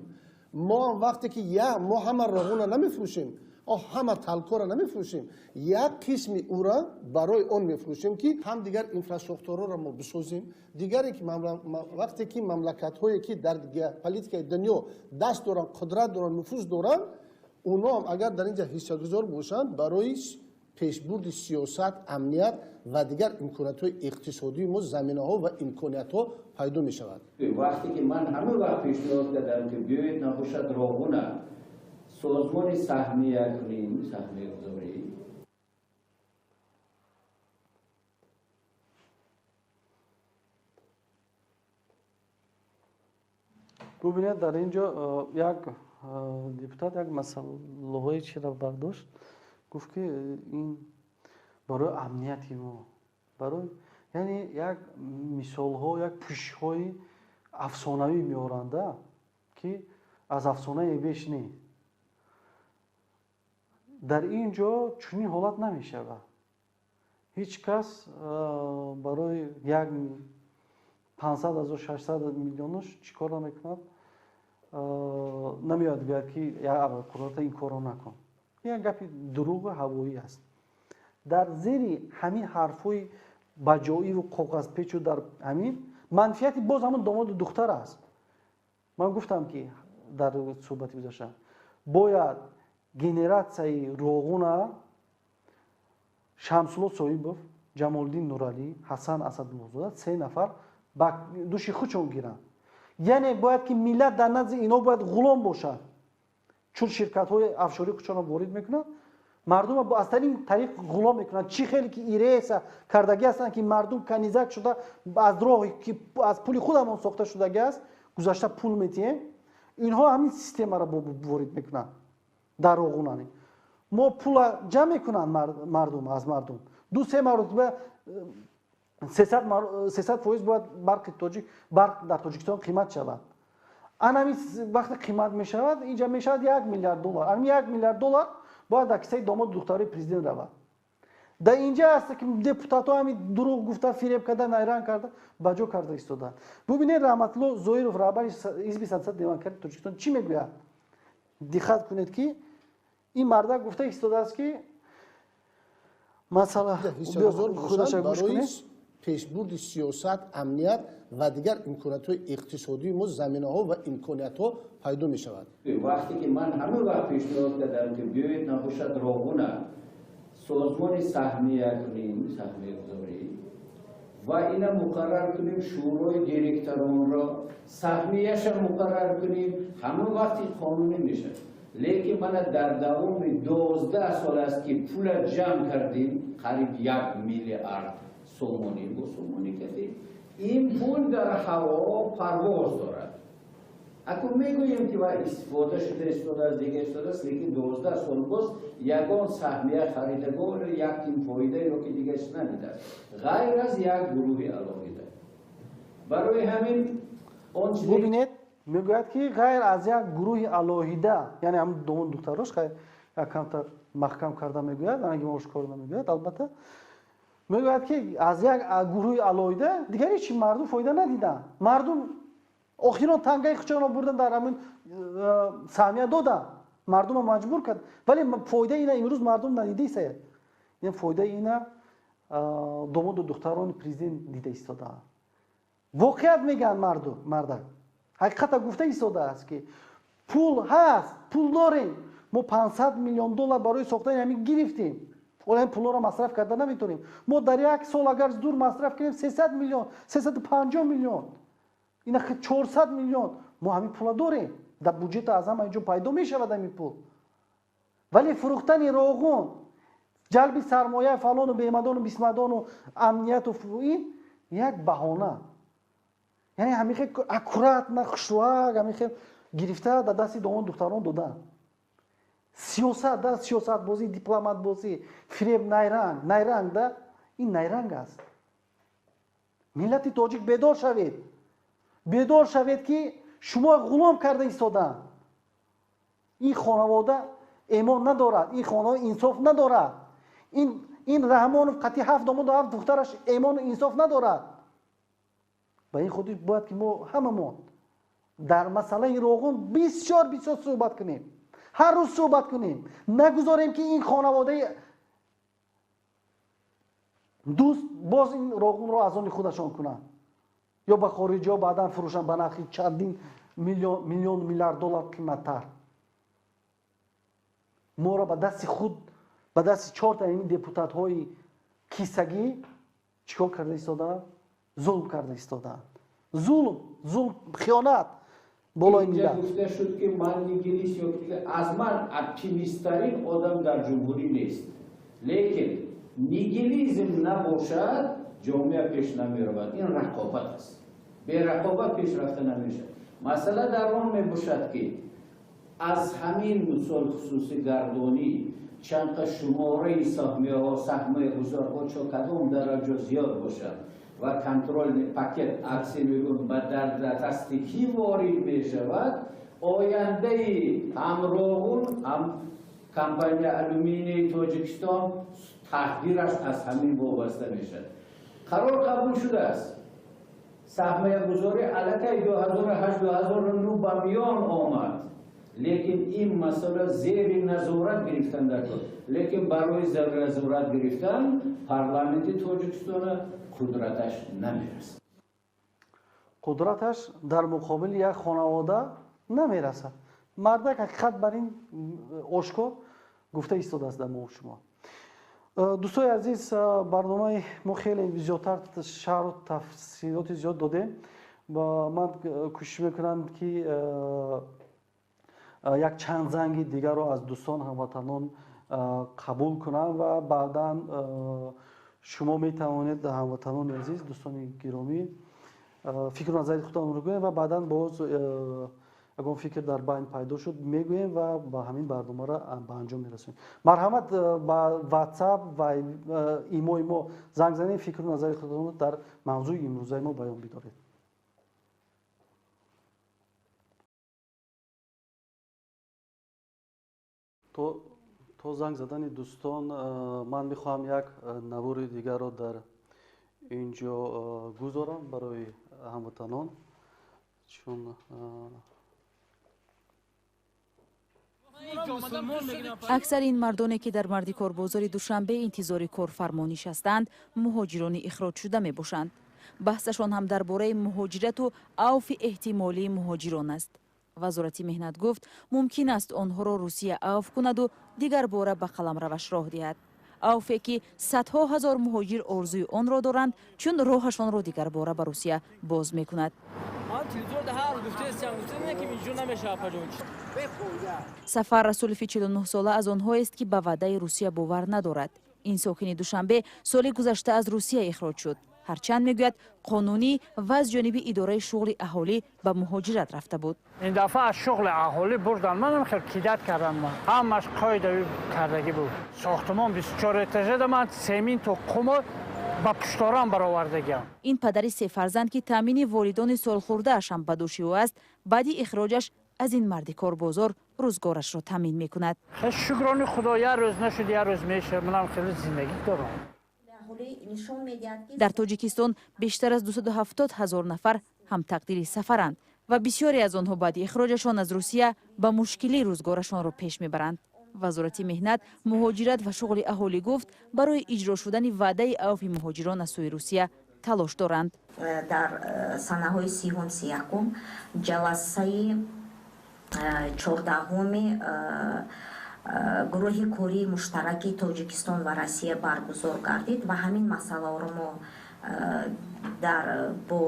Мо ҳам вақте ки мо ҳама Роғуна намефурӯшем, ҳама Талкора намефурӯшем, як қисми ӯра барои он мефурӯшем, ки ҳам дигар инфрасохторҳоро мо бисозем, дигаре ки вақте ки мамлакатҳое ки дар геополитикаи дунё даст доранд, қудрат доранд, нуфуз доранд, онҳо ҳам агар дар инҷа ҳиссагузор бошанд, барои пешбурди сиёсат, амният ва дигар имкониятҳои иқтисодии мо заминаҳо ва имкониятҳо пайдо мешавад. Вақте ки ман ҳама вақт пешниҳод кардам, ки биёед набошад Роғуна созмони саҳмия кунем, саҳмиягузорӣ. Бубинед, дар ин ҷо як депутат як масъалаҳое чиро бардошт, гуфт, ки ин барои амнияти мо, барои, яъне як мисолҳо, як пӯшишҳои афсонавӣ меоранда, ки аз афсонае беш не. Дар ин ҷо чунин ҳолат намешавад. Ҳеҷ кас барои як 500 ҳазор, 600 миллионаш чӣ кор намекунад, намеояд гӯяд, ки як абарқудрата ин корро накун. Як гапи дурӯғу ҳавоӣ аст. Дар зери ҳамин ҳарфҳои баҷоиву коғазпечу дар ҳамин манфиати боз ҳамон домоду духтар аст. Ман гуфтам, ки дар суҳбати гузашта бояд генератсияи Роғуна Шамсулло Соҳибов, Ҷамолиддин Нуралӣ, Ҳасан Асадуллозода се нафар ба души худшон гиранд. Яъне бояд ки миллат дар назди ино бояд ғулом бошад, чун ширкатҳои афшорӣ худшонро ворид мекунанд, мардум аз тариқ ғулом мекунанд. Чӣ хеле ки иреса кардагӣ ҳастанд, ки мардум канизак шуда аз роҳи ки аз пули худамон сохта шудагӣ аст гузашта пул метиҳем, инҳо ҳамин системаро ворид мекунанд дар Роғунани. Мо пула ҷамъ мекунанд мардум аз мардум ду се маротиба 300% бояд барқи тоҷик, барқ дар Тоҷикистон қимат шавад. Анами вақте қимат мешавад, инҷа мешавад 1 миллиард доллар. Ами 1 миллиард доллар бояд дар кисаи домоду духтарои президент равад. Дар инҷа аст, ки депутатҳо ҳами дурӯғ гуфта, фиреб карда, найранг карда, ба ҷо карда истодаанд. Бубинед, Раҳматулло Зоиров, раҳбари ҳизби Социал Демократи Тоҷикистон, чӣ мегӯяд. Диққат кунед, ки ин мардак гуфта истодааст, ки масъала худаша гӯш кунед. Пешбурди сиёсат, амният ва дигар имкониятҳои иқтисодии мо заминаҳо ва имкониятҳо пайдо мешавад. Вақте ки ман ҳама вақт пешниҳод кардам, ки биёед набошад Роғуна созмони саҳмия кунем, саҳмиягузорӣ, ва ина муқаррар кунем, шӯрои директоронро саҳмияша муқаррар кунем, ҳамон вақти қонунӣ мешавад. Лекин мана дар давоми 12 сол аст, ки пула ҷамъ кардем, қариб 1 миллиард сомонӣ бо сомонӣ кардем, ин пул дар ҳаво парвоз дорад. Акун мегӯем, ки ва истифода шуда истодааст, дига истодааст, лекин 12 сол боз ягон саҳмия харидагор як тим фоида ё ки дига чиз надидааст, ғайр аз як гурӯҳи алоҳида. Барои ҳамин он Бубинед, мегӯяд, ки ғайр аз як гурӯҳи алоҳида, яъне ҳамн домон духтарош якамтар маҳкам карда мегӯяд, анаги ошкор намегӯяд албатта. Мегӯяд, ки аз як гурӯҳи алоҳида дигар ҳеҷ мардум фоида надиданд. Мардум охирон тангаи худшонро бурдан дар ҳамин саҳмия доданд, мардумро маҷбур кард, вале фоидаи ина имрӯз мардум надидаистаяд. Ин фоидаи ина домоду духтарони президент дида истодаанд. Воқеият мегӯянд мардум, мардак ҳақиқата гуфта истодааст, ки пул ҳаст, пул дорем мо, 500 миллион доллар барои сохтани ҳамин гирифтем, ола ин пулҳоро масраф карда наметавонем. Мо дар як сол агар зур масраф кунем, 300 миллион, 350 миллион, ина 400 миллион, мо ҳамин пула дорем дар буҷета, аз ҳама ҷо пайдо мешавад ҳамин пул. Вале фурӯхтани Роғун, ҷалби сармоя, фалону бемадону бисмадону амнияту ин як баҳона. Яъне ҳамин хел аккуратно, хушрӯак, ҳамин хел гирифта дар дасти домон духтарон додан. Сиёсат да, сиёсатбозӣ, дипломатбозӣ, фиреб, найранг, найранг да, ин найранг аст. Миллати тоҷик, бедор шавед, бедор шавед, ки шумо ғулом карда истодаанд. Ин хонавода эмон надорад, ин хонавода инсоф надорад, ин Раҳмонов қатъи ҳафт домоду ҳафт духтараш эмону инсоф надорад. Ба ин хотир бояд ки мо ҳамамон дар масъалаи Роғун бисёр бисёр суҳбат кунем, ҳар рӯз суҳбат кунем, нагузорем, ки ин хонаводаи дӯст боз ин Роғунро аз они худашон кунанд ё ба хориҷиҳо баъдан фурӯшанд ба нархи чандин миллион миллиард доллар қиматтар. Моро ба дасти худ, ба дасти чорта ин депутатҳои кисагӣ чӣ кор карда истодаанд? Зулм карда истодаанд. Зулм, зулм, хиёнат болои миллат. Гуфта шуд, ки ман нигилист ё аз ман оптимисттарин одам дар ҷумҳурӣ нест, лекин нигилизм набошад, ҷомеа пеш намеравад. Ин рақобат аст, берақобат пеш рафта намешавад. Масъала дар он мебошад, ки аз ҳамин мисол хусусигардонӣ чанд қа шумораи саҳмияҳо, саҳмиягузорҳо чо кадом дараҷа зиёд бошад ва контрольный пакет акция мегӯем ба дар дасти кӣ ворид мешавад, ояндаи ҳам Роғун, ҳам компания алюминии Тоҷикистон тақдираш аз ҳамин вобаста мешавад. Қарор қабул шудааст, саҳмиягузорӣ аллакай 2008-2009 ба миён омад, лекин ин масъала зери назорат гирифтан даркор. Лекин барои зери назорат гирифтан парламенти Тоҷикистона қудраташ намерасад. Қудраташ дар муқобили як хонавода намерасад. Мардак ҳақиқат бар ин ошкор гуфта истодааст дар мо шумо. Дӯстои азиз, барномаи мо хеле зиёдтар шарҳу тафсилоти зиёд додем. Ман кӯшиш мекунам, ки як чанд занги дигарро аз дӯстон, ҳамватанон қабул кунам ва баъдан шумо метавонед, ҳамватанони азиз, дӯстони гиромӣ, фикру назари худатонро гӯем ва баъдан боз ягон фикр дар байн пайдо шуд, мегӯем ва ба ҳамин барномаро ба анҷом мерасонем. Марҳамат, ба WhatsApp ва имои мо занг занед, фикру назари худатонро дар мавзӯи имрӯзаи мо баён бидоред. То занг задани дӯстон ман мехоҳам як навори дигарро дар ин ҷо гузорам барои ҳамватанон, чун Аксари ин мардоне, ки дар мардикорбозори Душанбе интизори корфармо нишастанд, муҳоҷирони ихроҷшуда мебошанд. Баҳсашон ҳам дар бораи муҳоҷирату авфи эҳтимолии муҳоҷирон аст. Вазорати меҳнат гуфт, мумкин аст онҳоро Русия авф кунаду дигар бора ба қаламраваш роҳ диҳад. Авфе, ки садҳо ҳазор муҳоҷир орзуи онро доранд, чун роҳашонро дигарбора ба Русия боз мекунад. Сафар Расулови 49-сола аз онҳоест, ки ба ваъдаи Русия бовар надорад. Ин сокини Душанбе соли гузашта аз Русия ихроҷ шуд. Ҳарчанд, мегӯяд, қонунӣ ва аз ҷониби идораи шуғли аҳолӣ ба муҳоҷират рафта буд. Ин дафъа аз шуғли аҳолӣ бурдан манам, хел кидать кардан ман, ҳамаш қоидави кардагӣ буд. Сохтумон 24 этажада ман семинту қумо ба пушторам баровардагиам. Ин падари се фарзанд, ки таъмини волидони солхӯрдааш ҳам ба дӯши ӯ аст, баъди ихроҷаш аз ин мардикорбозор рӯзгорашро таъмин мекунад. Шукрони Худо, як рӯз нашуд, як рӯз мешавад, манам хеле зиндагӣ дорам. Дар Тоҷикистон бештар аз 270 ҳазор нафар ҳамтақдири Сафаранд ва бисёре аз онҳо баъди ихроҷашон аз Русия ба мушкилӣ рӯзгорашонро пеш мебаранд. Вазорати меҳнат, муҳоҷират ва шуғли аҳолӣ гуфт, барои иҷро шудани ваъдаи авфи муҳоҷирон аз сӯи Русия талош доранд. Дар санаҳои 30-ум, 31-ум ҷаласаи 14-уми гурӯҳи кории муштараки Тоҷикистон ва Россия баргузор гардид ва ҳамин масъаларо мо дар бо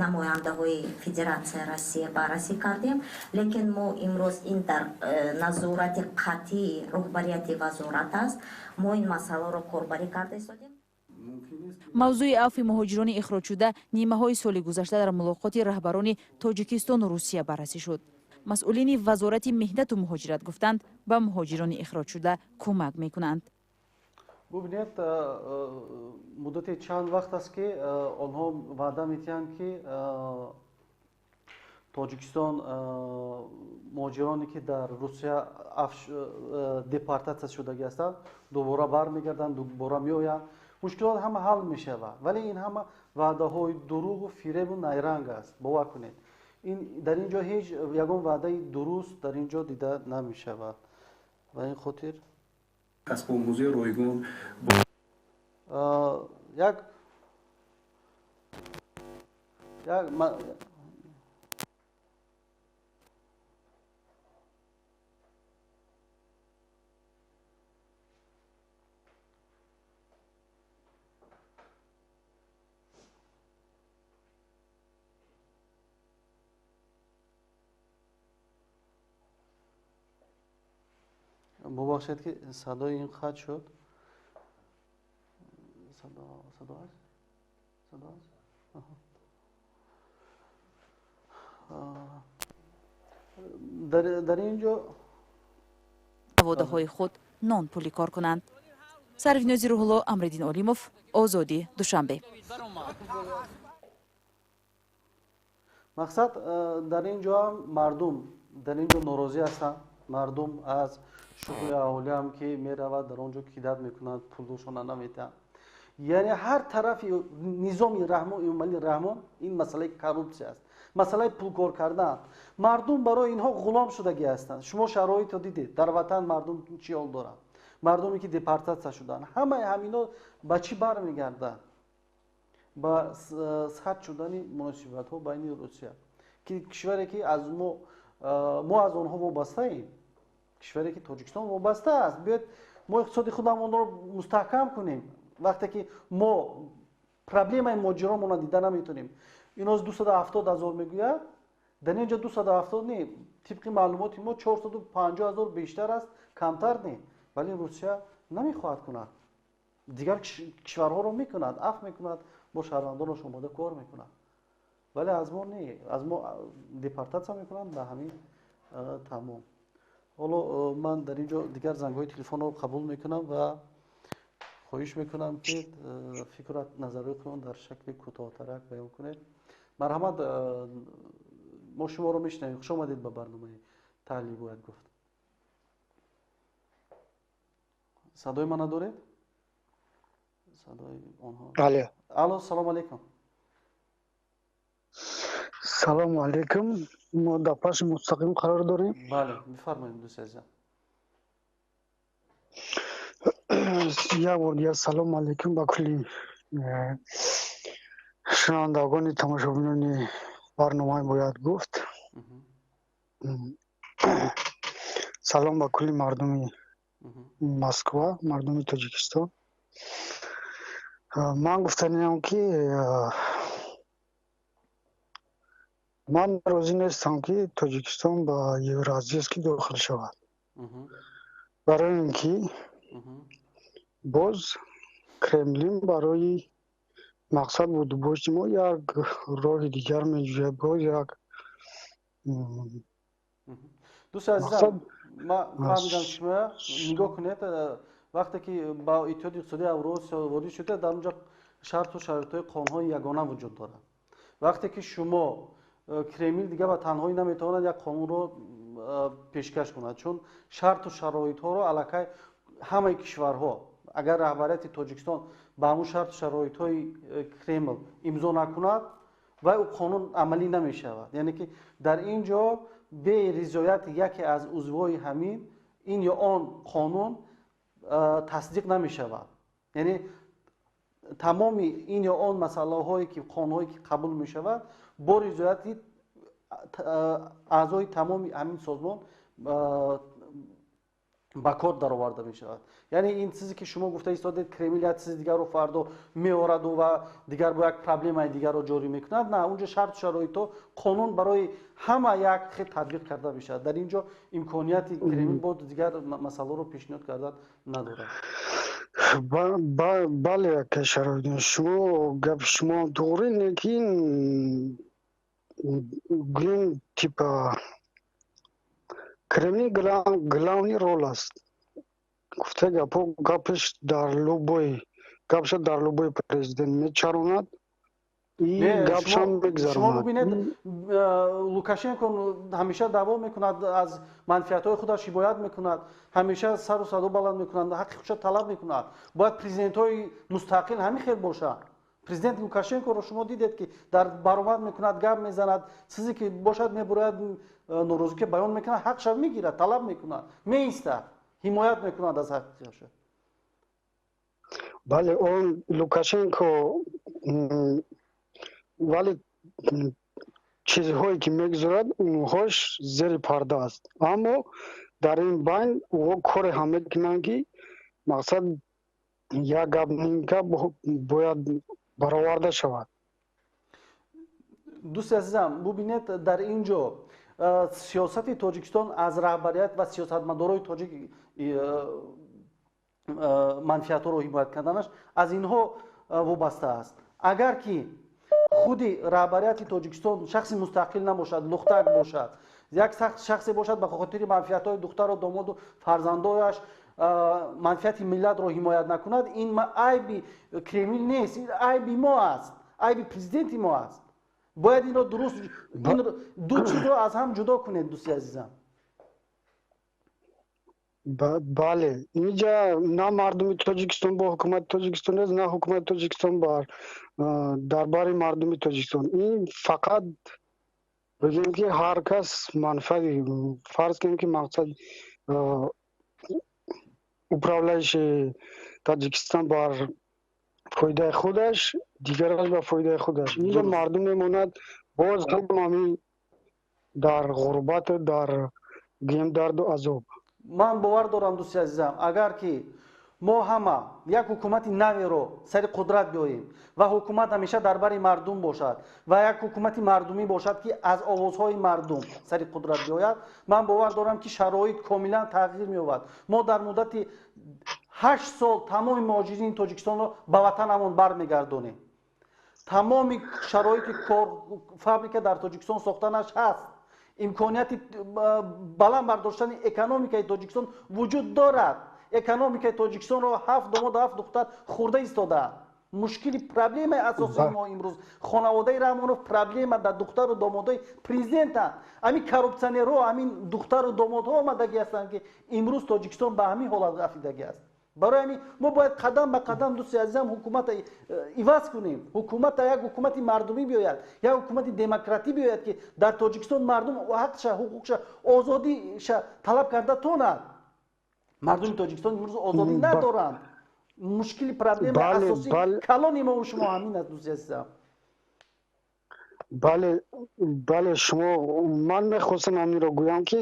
намояндаҳои Федератсияи Россия баррасӣ кардем. Лекин мо имрӯз ин дар назорати қатъии роҳбарияти вазорат аст, мо ин масъаларо корбарӣ карда истодем. Мавзӯи авфи муҳоҷирони ихроҷшуда нимаҳои соли гузашта дар мулоқоти раҳбарони Тоҷикистону Русия баррасӣ шуд. Масъулини Вазорати меҳнату муҳоҷират гуфтанд, ба муҳоҷирони ихроҷшуда кӯмак мекунанд. Бубинед, муддати чанд вақт аст, ки онҳо ваъда медиҳанд, ки Тоҷикистон муҳоҷироне, ки дар Русия депортатсия шудагӣ ҳастанд, дубора бармегарданд, дубора меоянд, мушкилот ҳама ҳал мешавад. Вале ин ҳама ваъдаҳои дурӯғу фиребу найранг аст. Бовар кунед, дар ин ҷо ҳеҷ ягон ваъдаи дуруст дар ин ҷо дида намешавад. Ба ин хотир касбомӯзии ройгон як бубахшед, ки садои ин қатъ шуд. Садо аст? Садо аст? Дар ин ҷо водоҳои худ нон пулӣ кор кунанд. Сарвинози Рӯҳулло, Амриддин Олимов, Озодӣ, Душанбе. Мақсад, дар ин ҷо ҳам мардум дар ин ҷо норозӣ ҳастанд. Мардум аз шуғли аҳолиам, ки меравад дар он ҷо кидат мекунанд, пулшона наметиҳанд. Яъне ҳар тарафи низоми Раҳмон, Эмомалӣ Раҳмон, ин масъалаи коррупсия аст, масъалаи пулкор кардан. Мардум барои инҳо ғулом шудагӣ ҳастанд. Шумо шароитро дидед, дар ватан мардум чӣ ҳол доранд, мардуме ки депортатсия шуданд, ҳамаи ҳамино ба чӣ бармегарданд? Ба сард шудани муносибатҳо байни Русия, ки кишваре ки аз мо аз онҳо вобастаем, кишваре ки Тоҷикистон вобаста аст. Биёед мо иқтисоди худамонро мустаҳкам кунем. Вақте ки мо проблемаи муҳоҷиронмонро дида наметонем, ино 270 ҳазор мегӯяд, дар ин ҷо 270 не, тибқи маълумоти мо 450 ҳазор бештар аст, камтар не. Вале Русия намехоҳад кунад, дигар кишварҳоро мекунад, афв мекунад, бо шаҳрвандонаш омода кор мекунад, вале аз мо не, аз мо депортатсия мекунанд ба ҳамин тамом. Ҳоло ман дар ин ҷо дигар зангҳои телефонро қабул мекунам ва хоҳиш мекунам, ки фикру назарҳои худро дар шакли кӯтоҳтарак баён кунед. Марҳамат, мо шуморо мешунавем. Хуш омадед ба барномаи таҳлил бояд гуфт. Садои мана доред? Садои онҳо. Алло. Алло, салому алейкум. Салому алейкум. Мо дар пахши мустақим қарор дорем. Бале, бифармоед, дӯсти азизам. Як бор дигар салому алейкум ба кулли шунавандагони, тамошобинони барномаи бояд гуфт. Салом ба кулли мардуми Москва, мардуми Тоҷикистон. Ман гуфтаниам, ки ман розӣ нестам, ки Тоҷикистон ба Евразийский дохил шавад, барои ин ки боз Кремлин барои мақсад будубошти мо як роҳи дигар меҷӯяд, боз як Дӯсти азизам, ман фаҳмидам шумо. Нигоҳ кунед, вақте ки ба Иттиҳоди иқтисодии Авруосиё ворид шуда, дар онҷо шарту шароитҳои қонунҳои ягона вуҷуд дорад. Вақте ки шумо Кремл дигар ба танҳоӣ наметавонад як қонунро пешкаш кунад, чун шарту шароитҳоро аллакай ҳамаи кишварҳо, агар раҳбарияти Тоҷикистон ба ҳамун шарту шароитҳои Кремл имзо накунад, вай ӯ қонун амалӣ намешавад. Яъне ки дар ин ҷо бе ризояти яке аз узвҳои ҳамин ин ё он қонун тасдиқ намешавад. Яъне тамоми ин ё он масъалаҳое ки қонунҳое ки қабул мешавад, бо ризояти аъзои тамоми ҳамин созмон ба кор дароварда мешавад. Яъне ин чизе ки шумо гуфта истодед, Кремл як чизи дигарро фардо меораду ва дигар бо як проблемаи дигарро ҷорӣ мекунад, на, унҷо шарту шароитҳо, қонун барои ҳама як хел татбиқ карда мешавад. Дар ин ҷо имконияти Кремл бо дигар масъаларо пешниҳод кардан надорад. Бале, ака Шарофиддин, шумо гапи шумо туғри, лекин гӯем, типа Кремли главный роль аст. Гуфта гапо, гапаш дар любой гапша дар любой президент мечаронад и гапшам мегзаронад. Шумо бубинед, Лукашенко ҳамеша даъво мекунад, аз манфиатҳои худаш ҳимоят мекунад, ҳамеша сару садо баланд мекунад, ҳаққи худша талаб мекунад. Бояд президентҳои мустақил ҳамин хел бошанд. Президент Лукашенкоро шумо дидед, ки дар баромад мекунад, гап мезанад, чизе ки бошад мебурояд, норозигӣ баён мекунад, ҳақша мегирад, талаб мекунад, меистад, ҳимоят мекунад аз ҳаққиша. Бале, он Лукашенко, вале чизҳое ки мегузорад, онҳош зери парда аст, аммо дар ин байн ӯ коре ҳам мекунанд, ки мақсад як гап, ним гап бояд бароварда шавад. Дӯсти азизам, бубинед, дар ин ҷо сиёсати Тоҷикистон аз раҳбарият ва сиёсатмадорои тоҷик манфиатҳоро ҳимоят карданаш аз инҳо вобаста аст. Агар ки худи раҳбарияти Тоҷикистон шахси мустақил набошад, лухтак бошад, як шахсе бошад, ба хотири манфиатҳои духтару домоду фарзандояш манфиати миллатро ҳимоят накунад, ин айби Кремл нест, ин айби мо аст, айби президенти мо аст. Бояд инро дуруст, ду чизро аз ҳам ҷудо кунед, дӯсти азизам. Бале, инҷа на мардуми Тоҷикистон бо ҳукумати Тоҷикистон нест, на ҳукумати Тоҷикистон бар дар бари мардуми Тоҷикистон. Ин фақат бигем, ки ҳар кас манфиати, фарз кунем, ки мақсад управляющий Таҷикистон бар фоидаи худаш, дигараш ба фоидаи худаш. Инҷа мардум мемонад боз ҳам ҳамин дар ғурбату дар гӯем дарду азоб. Ман бовар дорам, дӯсти азизам, агар ки мо ҳама як ҳукумати наверо сари қудрат биёем ва ҳукумат ҳамеша дар бари мардум бошад ва як ҳукумати мардумӣ бошад, ки аз овозҳои мардум сари қудрат биёяд, ман бовар дорам, ки шароит комилан тағйир меёбад. Мо дар муддати 8 сол тамоми муҳоҷирини Тоҷикистонро ба ватанамон бармегардонем. Тамоми шароити кор, фабрика дар Тоҷикистон сохтанаш ҳаст, имконияти баланд бардоштани экономикаи Тоҷикистон вуҷуд дорад. Экономикаи Тоҷикистонро ҳафт домоду ҳафт духтар хӯрда истодаанд. Мушкили, проблемаи асосии мо имрӯз хонаводаи Раҳмонов, проблема дар духтару домодои президентанд. Ҳамин коррупсионерҳо, ҳамин духтару домодҳо омадагӣ ҳастанд, ки имрӯз Тоҷикистон ба ҳамин ҳолат рафидагӣ аст. Барои ҳамин мо бояд қадам ба қадам, дӯсти азизам, ҳукумата иваз кунем, ҳукумата, як ҳукумати мардумӣ биёяд, як ҳукумати демократӣ биёяд, ки дар Тоҷикистон мардум ҳақша, ҳуқуқша, озодиша талаб карда тонад. Мардуми Тоҷикистон имрӯз озодӣ надоранд. Мушкили, проблемаи асосии калони мо шумо ҳамин аст, дӯсти азизам. Бале, шумо, ман мехостам ҳаминро гӯям, ки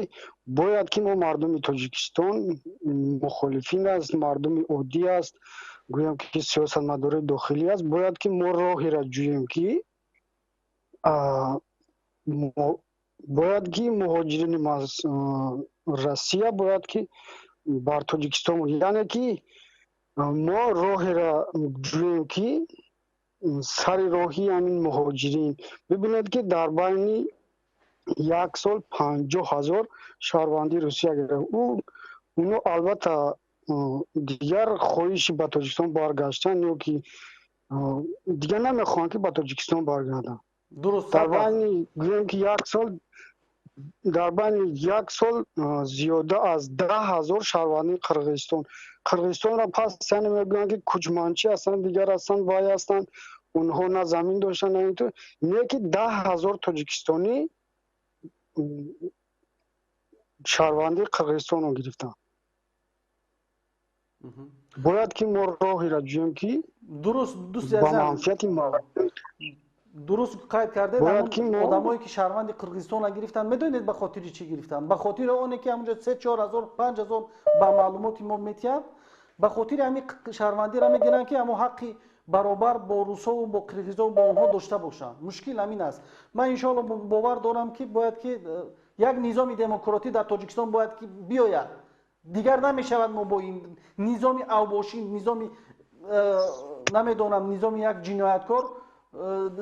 бояд ки мо мардуми Тоҷикистон, мухолифин аст, мардуми оддӣ аст, гӯям ки сиёсатмадорои дохилӣ аст, бояд ки мо роҳеро ҷӯем, ки бояд ки муҳоҷирини Россия бояд ки бар Тоҷикистон, яъне ки мо роҳеро ҷӯем, ки сари роҳи ҳамин муҳоҷирин. Бибинед, ки дар байни як сол 50 000 шаҳрвандии Русия гирифт. Уно албатта дигар хоҳиши ба Тоҷикистон баргаштан ё ки дигар намехоҳанд, ки ба Тоҷикистон баргарданд. Дар байни, гӯем ки, як сол, дар байни як сол зиёда аз 10 000 шаҳрвандии Қирғизистон. Қирғизистонро пас яъне мегӯянд, ки кӯчманчӣ ҳастанд, дигар ҳастанд, вай ҳастанд, онҳо на замин доштанд, на инту не, ки 10 000 тоҷикистонӣ шаҳрвандии Қирғизистонро гирифтанд. Бояд ки мо роҳеро ҷӯем, ки Дуруст, дӯсти ба манфиати Дуруст қайд кардед. Одамое ки шаҳрванди Қирғизистонро гирифтанд, медонед ба хотири чӣ гирифтанд? Ба хотири оне ки ҳамунҷо 3-4 ҳазор, 5 ҳазор ба маълумоти мо метиҳанд, ба хотири ҳамин шаҳрвандиро мегиранд, ки ҳамо ҳаққи баробар бо русову бо қирғизову бо онҳо дошта бошанд. Мушкил ҳамин аст. Ман иншоалло бовар дорам, ки бояд ки як низоми демократӣ дар Тоҷикистон бояд ки биёяд. Дигар намешавад мо бо ин низоми авбошӣ, низоми намедонам, низоми як ҷинояткор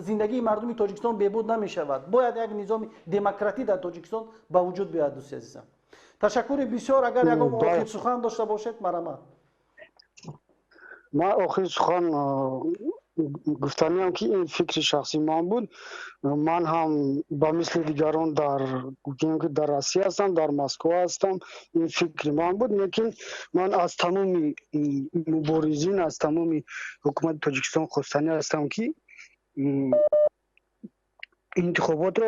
зиндагии мардуми Тоҷикистон беҳбуд намешавад. Бояд як низоми демократӣ дар Тоҷикистон ба вуҷуд биёяд, дӯсти азизам. Ташаккури бисёр. Агар ягон охир сухан дошта бошед, марҳамат. Ман охир сухан гуфтаниам, ки ин фикри шахсии ман буд. Ман ҳам ба мисли дигарон дар гӯем, ки дар Россия ҳастам, дар Москва ҳастам. Ин фикри ман буд, лекин ман аз тамоми муборизин, аз тамоми ҳукумати Тоҷикистон хостанӣ ҳастам, ки интихоботро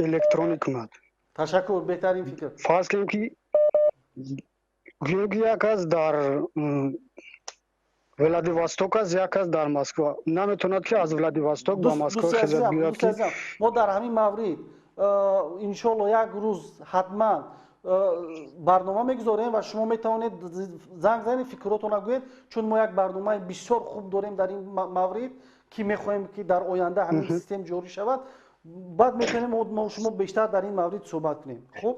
электронӣ кунад. Ташаккур, беҳтарин фикр. Фарз кунем, ки гӯем, ки як кас дар Владивосток аст, як кас дар Москва, наметавонад, ки аз Владивосток ба Москва хезад биёяд, ки Мо дар ҳамин маврид иншоалло як рӯз ҳатман барнома мегузорем ва шумо метавонед занг занед, фикротонро гӯед, чун мо як барномаи бисёр хуб дорем дар ин маврид, ки мехоҳем, ки дар оянда ҳамин систем ҷорӣ шавад. Баъд метавонем мо шумо бештар дар ин маврид суҳбат кунем. Хуб.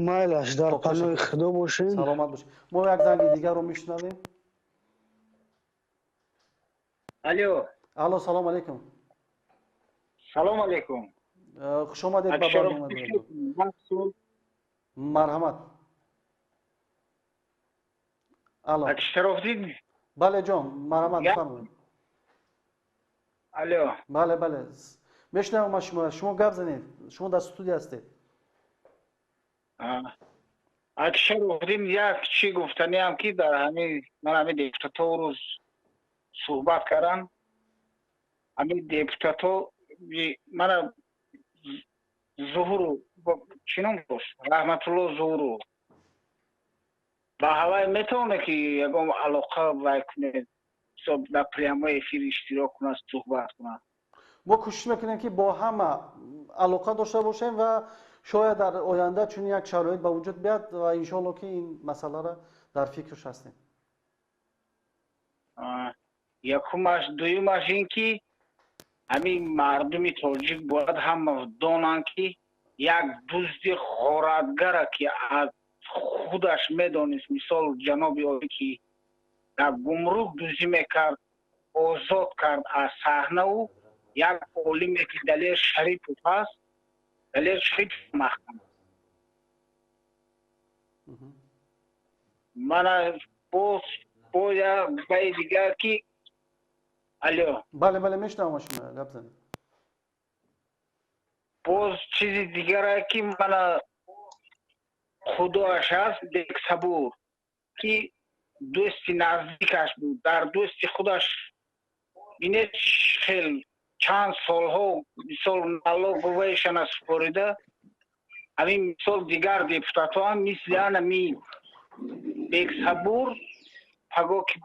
Майлаш, дар паноҳи Худо бошед. Саломат бошед. Мо як занги дигарро мешунавем. Алло. Алло, салом алейкум. Салом алейкум. Хуш омадед ба барнома. Марҳамат. Алло. Шарофдин. Бале, ҷон, марҳамат, бифармоед. Алло. Бале, бале, мешунавам ман шумо. Шумо гап занед, шумо дар студия ҳастед. Шарофдин, як чӣ гуфтаниам, ки дар ҳамин ман ҳамин депутатҳо рӯз суҳбат кардам. Ҳамин депутатҳо мана Зуҳуру, чӣ ном дошт, Раҳматулло Зуҳуру, ба ҳавай метавонад, ки ягон алоқа вай кунед, дар прямой эфир иштирок кунад, суҳбат кунад? Мо кӯшиш мекунем, ки бо ҳама алоқа дошта бошем ва шояд дар оянда чунин як шароит ба вуҷуд биёяд ва иншоалло, ки ин масъаларо дар фикраш ҳастем. Якумаш. Дуюмаш ин ки ҳамин мардуми тоҷик бояд ҳама донанд, ки як дузди ғоратгара, ки аз худаш медонист, мисол ҷаноби олӣ, ки дар гумрук дуздӣ мекард, озод кард аз саҳнаву як олиме, ки Далер Шарипов ҳаст, Далер Шарипов маҳкам. Мана боз бо як баи дигар, ки алло. Бале, бале, мешунавам шумо, гап занед. Боз чизи дигаре, ки мана худоаш ҳаст, Бексабур, ки дӯсти наздикаш буд, дар дӯсти худаш бинед, хел чанд солҳо мисол налоговаишана супорида. Ҳамин мисол дигар депутатҳо ҳам мисли анами Бексабур паго, ки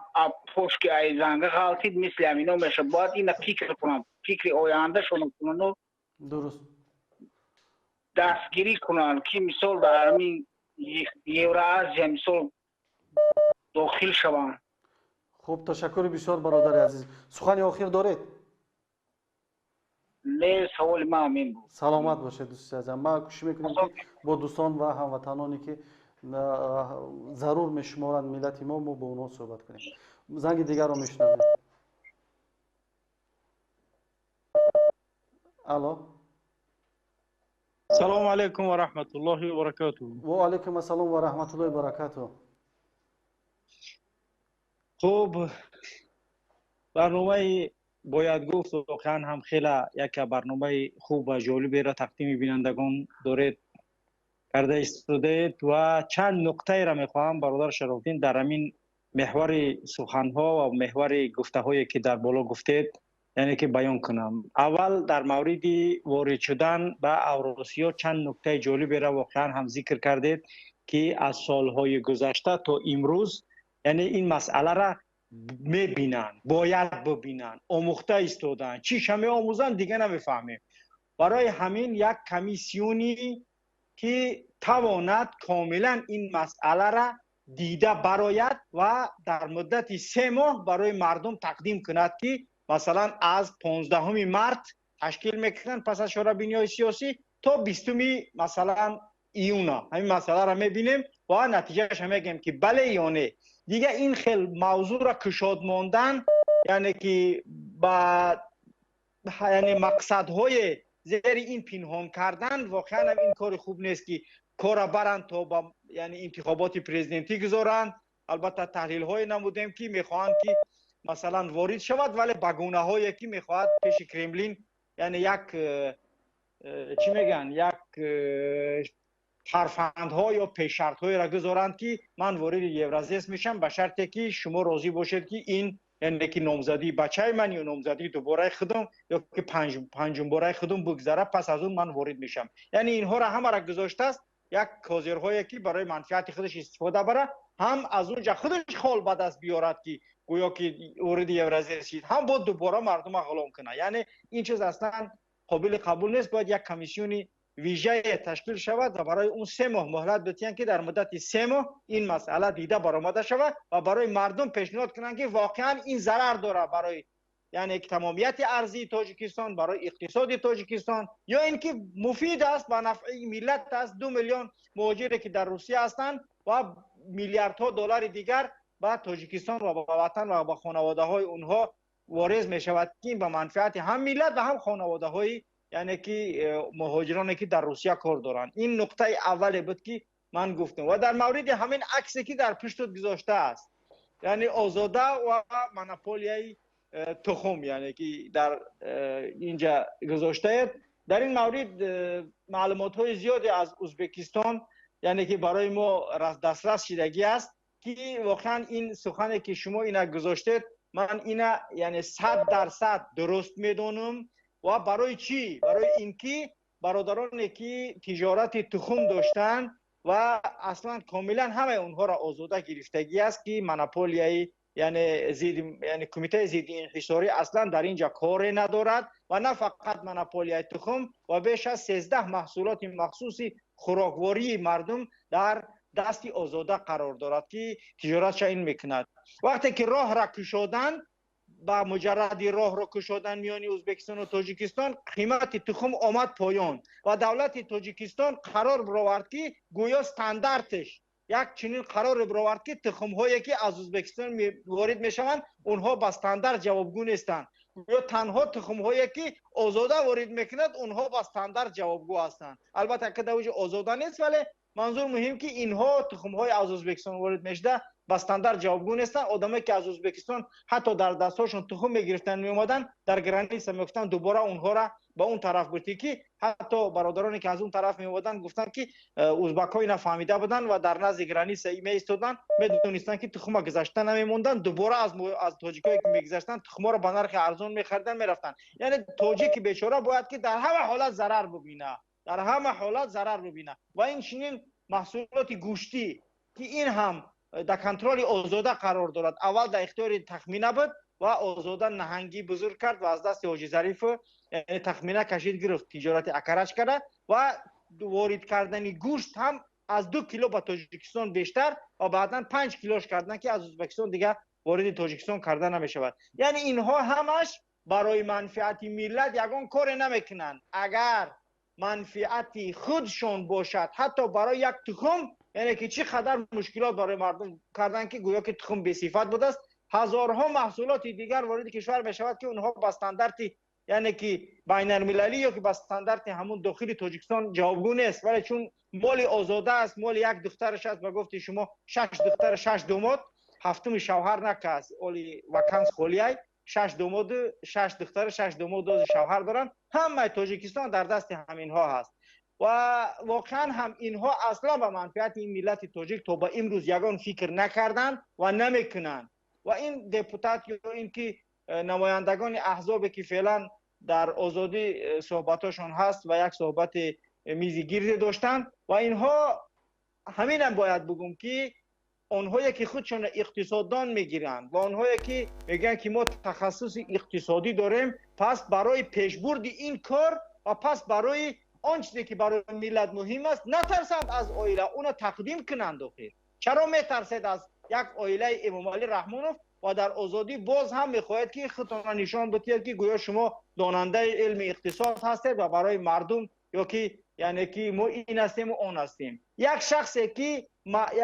пошки айзанга ғалтид, мисли ҳамино мешавад. Бояд ина фикр кунанд, фикри ояндашонро кунану дуруст дастгирӣ кунанд, ки мисол дар ҳамин Евроазия мисол дохил шаванд. Хуб, ташаккури бисёр, бародари азиз. Сухани охир доред? Не, саволи ман ҳамин буд. Саломат бошед, дӯсти азизам. Ман кӯшиш мекунем, ки бо дӯстон ва ҳамватаноне, ки зарур мешуморанд миллати мо, мо бо онҳо суҳбат кунем. Занги дигарро мешунавем. Алло. Салому алайкум ва раҳматуллоҳи ва баракатуҳ. Ва алайкум ассалом ва раҳматуллоҳи ва баракатуҳ. Хуб, барномаи бояд гуфт воқеан ҳам хеле як барномаи хуб ва ҷолиберо тақдими бинандагон доред карда истодаед ва чанд нуқтаеро мехоҳам, бародар Шарофдин, дар ҳамин меҳвари суханҳо ва меҳвари гуфтаҳое, ки дар боло гуфтед, яъне ки баён кунам. Аввал дар мавриди ворид шудан ба Авросиё чанд нуктаи ҷолиберо воқеан ҳам зикр кардед, ки аз солҳои гузашта то имрӯз, яъне ин масъаларо мебинанд, бояд бибинанд, омӯхта истодаанд. Чиша меомӯзанд, дига намефаҳмем. Барои ҳамин як комиссиони, ки тавонад комилан ин масъаларо дида барояд ва дар муддати 3 моҳ барои мардум тақдим кунад, ки масалан аз 15 март ташкил мекунанд пас аз чорабиниҳои сиёсӣ то 20-уми масалан июна ҳамин масъаларо мебинем ва натиҷаашро мегӯем ки бале ё не. Дигар ин хел мавзӯъро кушод мондан, яъне ки ба яъне мақсадҳои зери ин пинҳон кардан, воқеан ҳам ин кори хуб нест ки кора баранд то ба яъне интихоботи президентӣ гузоранд. Албатта таҳлилҳое намудем ки мехоҳанд ки масалан ворид шавад, вале ба гунаҳое ки мехоҳад пеши Кремлин, яъне як чӣ мегӯянд, як тарфандҳо ё пешшартҳоеро гузоранд ки ман вориди Евразес мешам ба шарте ки шумо розӣ бошед ки ин яъне ки номзадии бачаи ман ё номзадии дубораи худам ё ки панҷумбораи худам бигзара, пас аз он ман ворид мешам. Яъне инҳоро ҳамаро гузоштааст як козирҳое ки барои манфиати худаш истифода бара, ҳам аз онҷа худаш хол ба даст биёрад ки гӯё ки вориди Евразес шид, ҳам бо дубора мардума ғулом кунад. Яъне ин чиз аслан қобили қабул нест. Бояд як комиссиони вижае ташкил шавад ва барои он 3 моҳ муҳлат бидиҳанд ки дар муддати 3 моҳ ин масъала дида баромада шавад ва барои мардум пешниҳод кунанд ки воқеан ин зарар дорад барои яъне тамомияти арзии Тоҷикистон, барои иқтисоди Тоҷикистон, ё ин ки муфид аст, ба нафъи миллат аст. 2 миллион муҳоҷире ки дар Русия ҳастанд ва миллиардҳо доллари дигар ба Тоҷикистон ва ба ватан ва ба хонаводаҳои онҳо ворез мешавад ки ба манфиати ҳам миллат ва ҳам хонаводаҳои яъне ки муҳоҷироне ки дар Русия кор доранд. Ин нуқтаи аввале буд ки ман гуфтам. Ва дар мавриди ҳамин аксе ки дар пуштут гузоштааст, яъне озода ва монополияи тухм, яъне ки дар инҷа гузоштаед, дар ин маврид маълумотҳои зиёде аз Ӯзбекистон яъне ки барои мо дастрас шидагӣ аст ки воқеан ин сухане ки шумо ина гузоштед, ман ина яъне 100% дуруст медонам. Ва барои чӣ? Барои инки бародароне ки тиҷорати тухм доштанд ва аслан комилан ҳамаи онҳоро озода гирифтагӣ аст ки монополияи яъне зид, яъне кумитаи зидди инҳисорӣ аслан дар инҷа коре надорад ва на фақат монополияи тухм ва беш аз 13 маҳсулоти махсуси хӯроквории мардум дар дасти озода қарор дорад ки тиҷоратша ин мекунад. Вақте ки роҳра кушоданд, ба муҷарради роҳро кушодан миёни Ӯзбекистон ва Тоҷикистон, қимати тухм омад поён ва давлати Тоҷикистон қарор баровард ки гӯё стандартش як чунин қароре баровард ки тухмҳое ки аз Ӯзбекистон ворид мешаванд, онҳо ба стандарт ҷавобгӯ нестанд. Гӯё танҳо тухмҳое ки озода ворид мекунад, онҳо ба стандарт ҷавобгӯ ҳастанд. Албатта ки дар озода нест, вале манзур муҳим ки инҳо тухмҳои аз Ӯзбекистон ворид мешуда ба стандарт ҷавобгӯ нестанд. Одамое ки аз Ӯзбекистон ҳатто дар дастҳошон тухм мегирифтанд меомаданд, дар граница мегуфтанд дубора онҳоро ба он тараф бурдӣ ки ҳатто бародароне ки аз он тараф меомаданд гуфтанд ки ӯзбакҳо ина фаҳмида буданд ва дар назди граница меистоданд, медонистанд ки тухма гузашта намемонданд, дубора аз тоҷикое ки мегузаштанд тухмҳоро ба нархи арзон мехариданд, мерафтанд. Яъне тоҷики бечора бояд ки дар ҳама ҳолат зарар бубинад, дар ҳама ҳолат зарар бубинад. Ва инчунин маҳсулоти гӯштӣ ки ин ҳам дар контроли озода қарор дорад, аввал дар ихтиёри тахмина буд ва озода наҳангӣ бузург кард ва аз дасти ҳоҷи Зариф яъне тахмина кашид гирифт, тиҷорати акарач карда ва ворид кардани гӯшт ҳам аз 2 кило ба Тоҷикистон бештар ва баъдан 5 килош кардан ки аз Ӯзбекистон дигар вориди Тоҷикистон карда намешавад. Яъне инҳо ҳамаш барои манфиати миллат ягон коре намекунанд. Агар манфиати худшон бошад, ҳатто барои як тухм, яъне ки чӣ қадар мушкилот барои мардум кардан ки гӯё ки тухм бесифат будааст, ҳазорҳо маҳсулоти дигар вориди кишвар мешавад ки онҳо ба стандарти яъне ки байналмилалӣ ё ки ба стандарти ҳамун дохили Тоҷикистон ҷавобгӯ нест. Вале чун моли озода аст, моли як духтараш аст, ба гуфти шумо 6 духтар 6 домод, ҳафтуми шавҳар накаст, оли ваканс холиай, 6 домоду 6 духтар 6 домод дози шавҳар доранд. Ҳамаи Тоҷикистон дар дасти ҳаминҳо ҳаст ва воқеан ҳам инҳо аслан ба манфиати ин миллати тоҷик то ба имрӯз ягон фикр накарданд ва намекунанд. Ва ин депутат ё ин ки намояндагони аҳзобе ки феълан дар озодӣ суҳбатҳошон ҳаст ва як суҳбати мизи гирде доштанд ва инҳо ҳаминам бояд бигӯм ки онҳое ки худшонро иқтисоддон мегиранд ва онҳое ки мегӯянд ки мо тахассуси иқтисодӣ дорем, пас барои пешбурди ин кор ва пас барои он чизе ки барои миллат муҳим аст натарсанд аз оила, уно тақдим кунанд. Охир чаро метарсед аз як оилаи Эмомалӣ Раҳмонов ва дар озодӣ боз ҳам мехоҳед ки худтонро нишон бидиҳед ки гӯё шумо донандаи илми иқтисод ҳастед ва барои мардум ё ки Яъне ки мо ин ҳастем ва он ҳастем. Як шахсе ки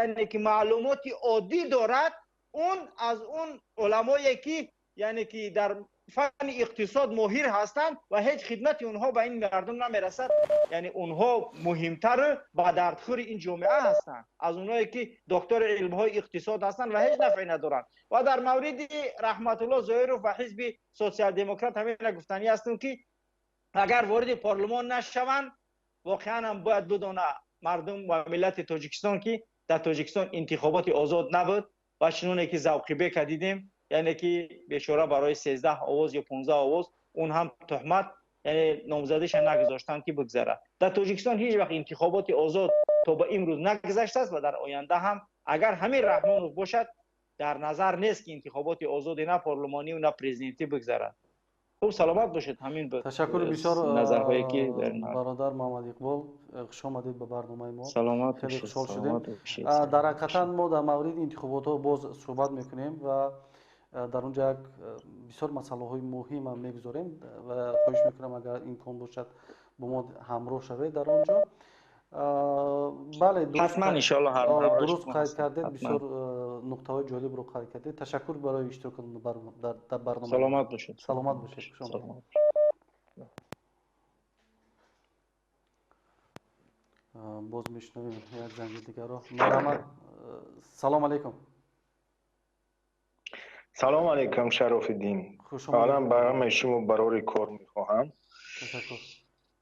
яъне ки маълумоти оддӣ дорад, он аз он уламое ки яъне ки дар фанни иқтисод моҳир ҳастанд ва ҳеҷ хидмати онҳо ба ин мардум намерасад, яъне онҳо муҳимтару ба дардхӯри ин ҷомеа ҳастанд аз онҳое ки доктори илмҳои иқтисод ҳастанд ва ҳеҷ нафъе надоранд. Ва дар мавриди Раҳматулло Зоиров ва ҳизби Социал-демократ ҳамина гуфтанӣ ҳастам, ки агар вориди парлумон нашаванд, воқеан ҳам бояд бидона мардум ва миллати Тоҷикистон, ки дар Тоҷикистон интихоботи озод набуд ва чуноне ки Завқибека дидем, яъне ки бечора барои 13 овоз ё 15 овоз, он ҳам туҳмат, яъне номзадиша нагузоштанд ки бигзарад. Дар Тоҷикистон ҳеҷ вақт интихоботи озод то ба имрӯз нагузаштааст ва дар оянда ҳам агар ҳамин Раҳмонов бошад, дар назар нест ки интихоботи озоди на парлумонӣ ва на президентӣ бигзарад. Хуб, саломат бошед. Ҳамин буд ташаккури бисёр, назарҳое ки бародар Муҳаммад Иқбол, хуш омадед ба барномаи мо. Саломат. Хеле хушҳол шудем. Дар ҳақиқатан мо дар мавриди интихоботҳо боз суҳбат мекунем ва дар он ҷо як бисёр масъалаҳои муҳимам мегузорем ва хоҳиш мекунам, агар имкон бошад, бо мо ҳамроҳ шавед дар он ҷо. Бале, ҳатман, иншоаллоҳ. Дуруст қайд кардед, бисёр нуқтаҳои ҷолибро қайд кардед. Ташаккур барои иштирокатон дар барнома. Саломат бошед. Саломат бошед, хуш омадед. Боз мешунавем як занги дигарро. Марҳамат, салом алейкум. Салом алейкум, Шарофиддин. Аввалан ба ҳамаи шумо барори кор мехоҳам.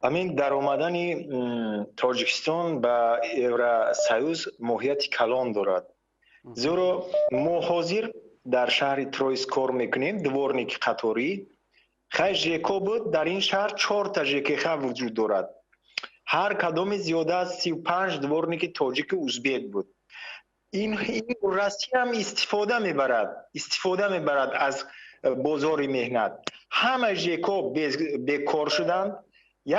Ҳамин даромадани Тоҷикистон ба Евросоюз моҳияти калон дорад, зеро мо ҳозир дар шаҳри Троис кор мекунем, дворники қаторӣ. Хай, ЖК буд, дар ин шаҳр чорта ЖКХ вуҷуд дорад, ҳар кадоме зиёда аз 35 дворники тоҷику узбек буд. Ин Россияам истифода мебарад аз бозори меҳнат. Ҳама ЖК бекор шуданд.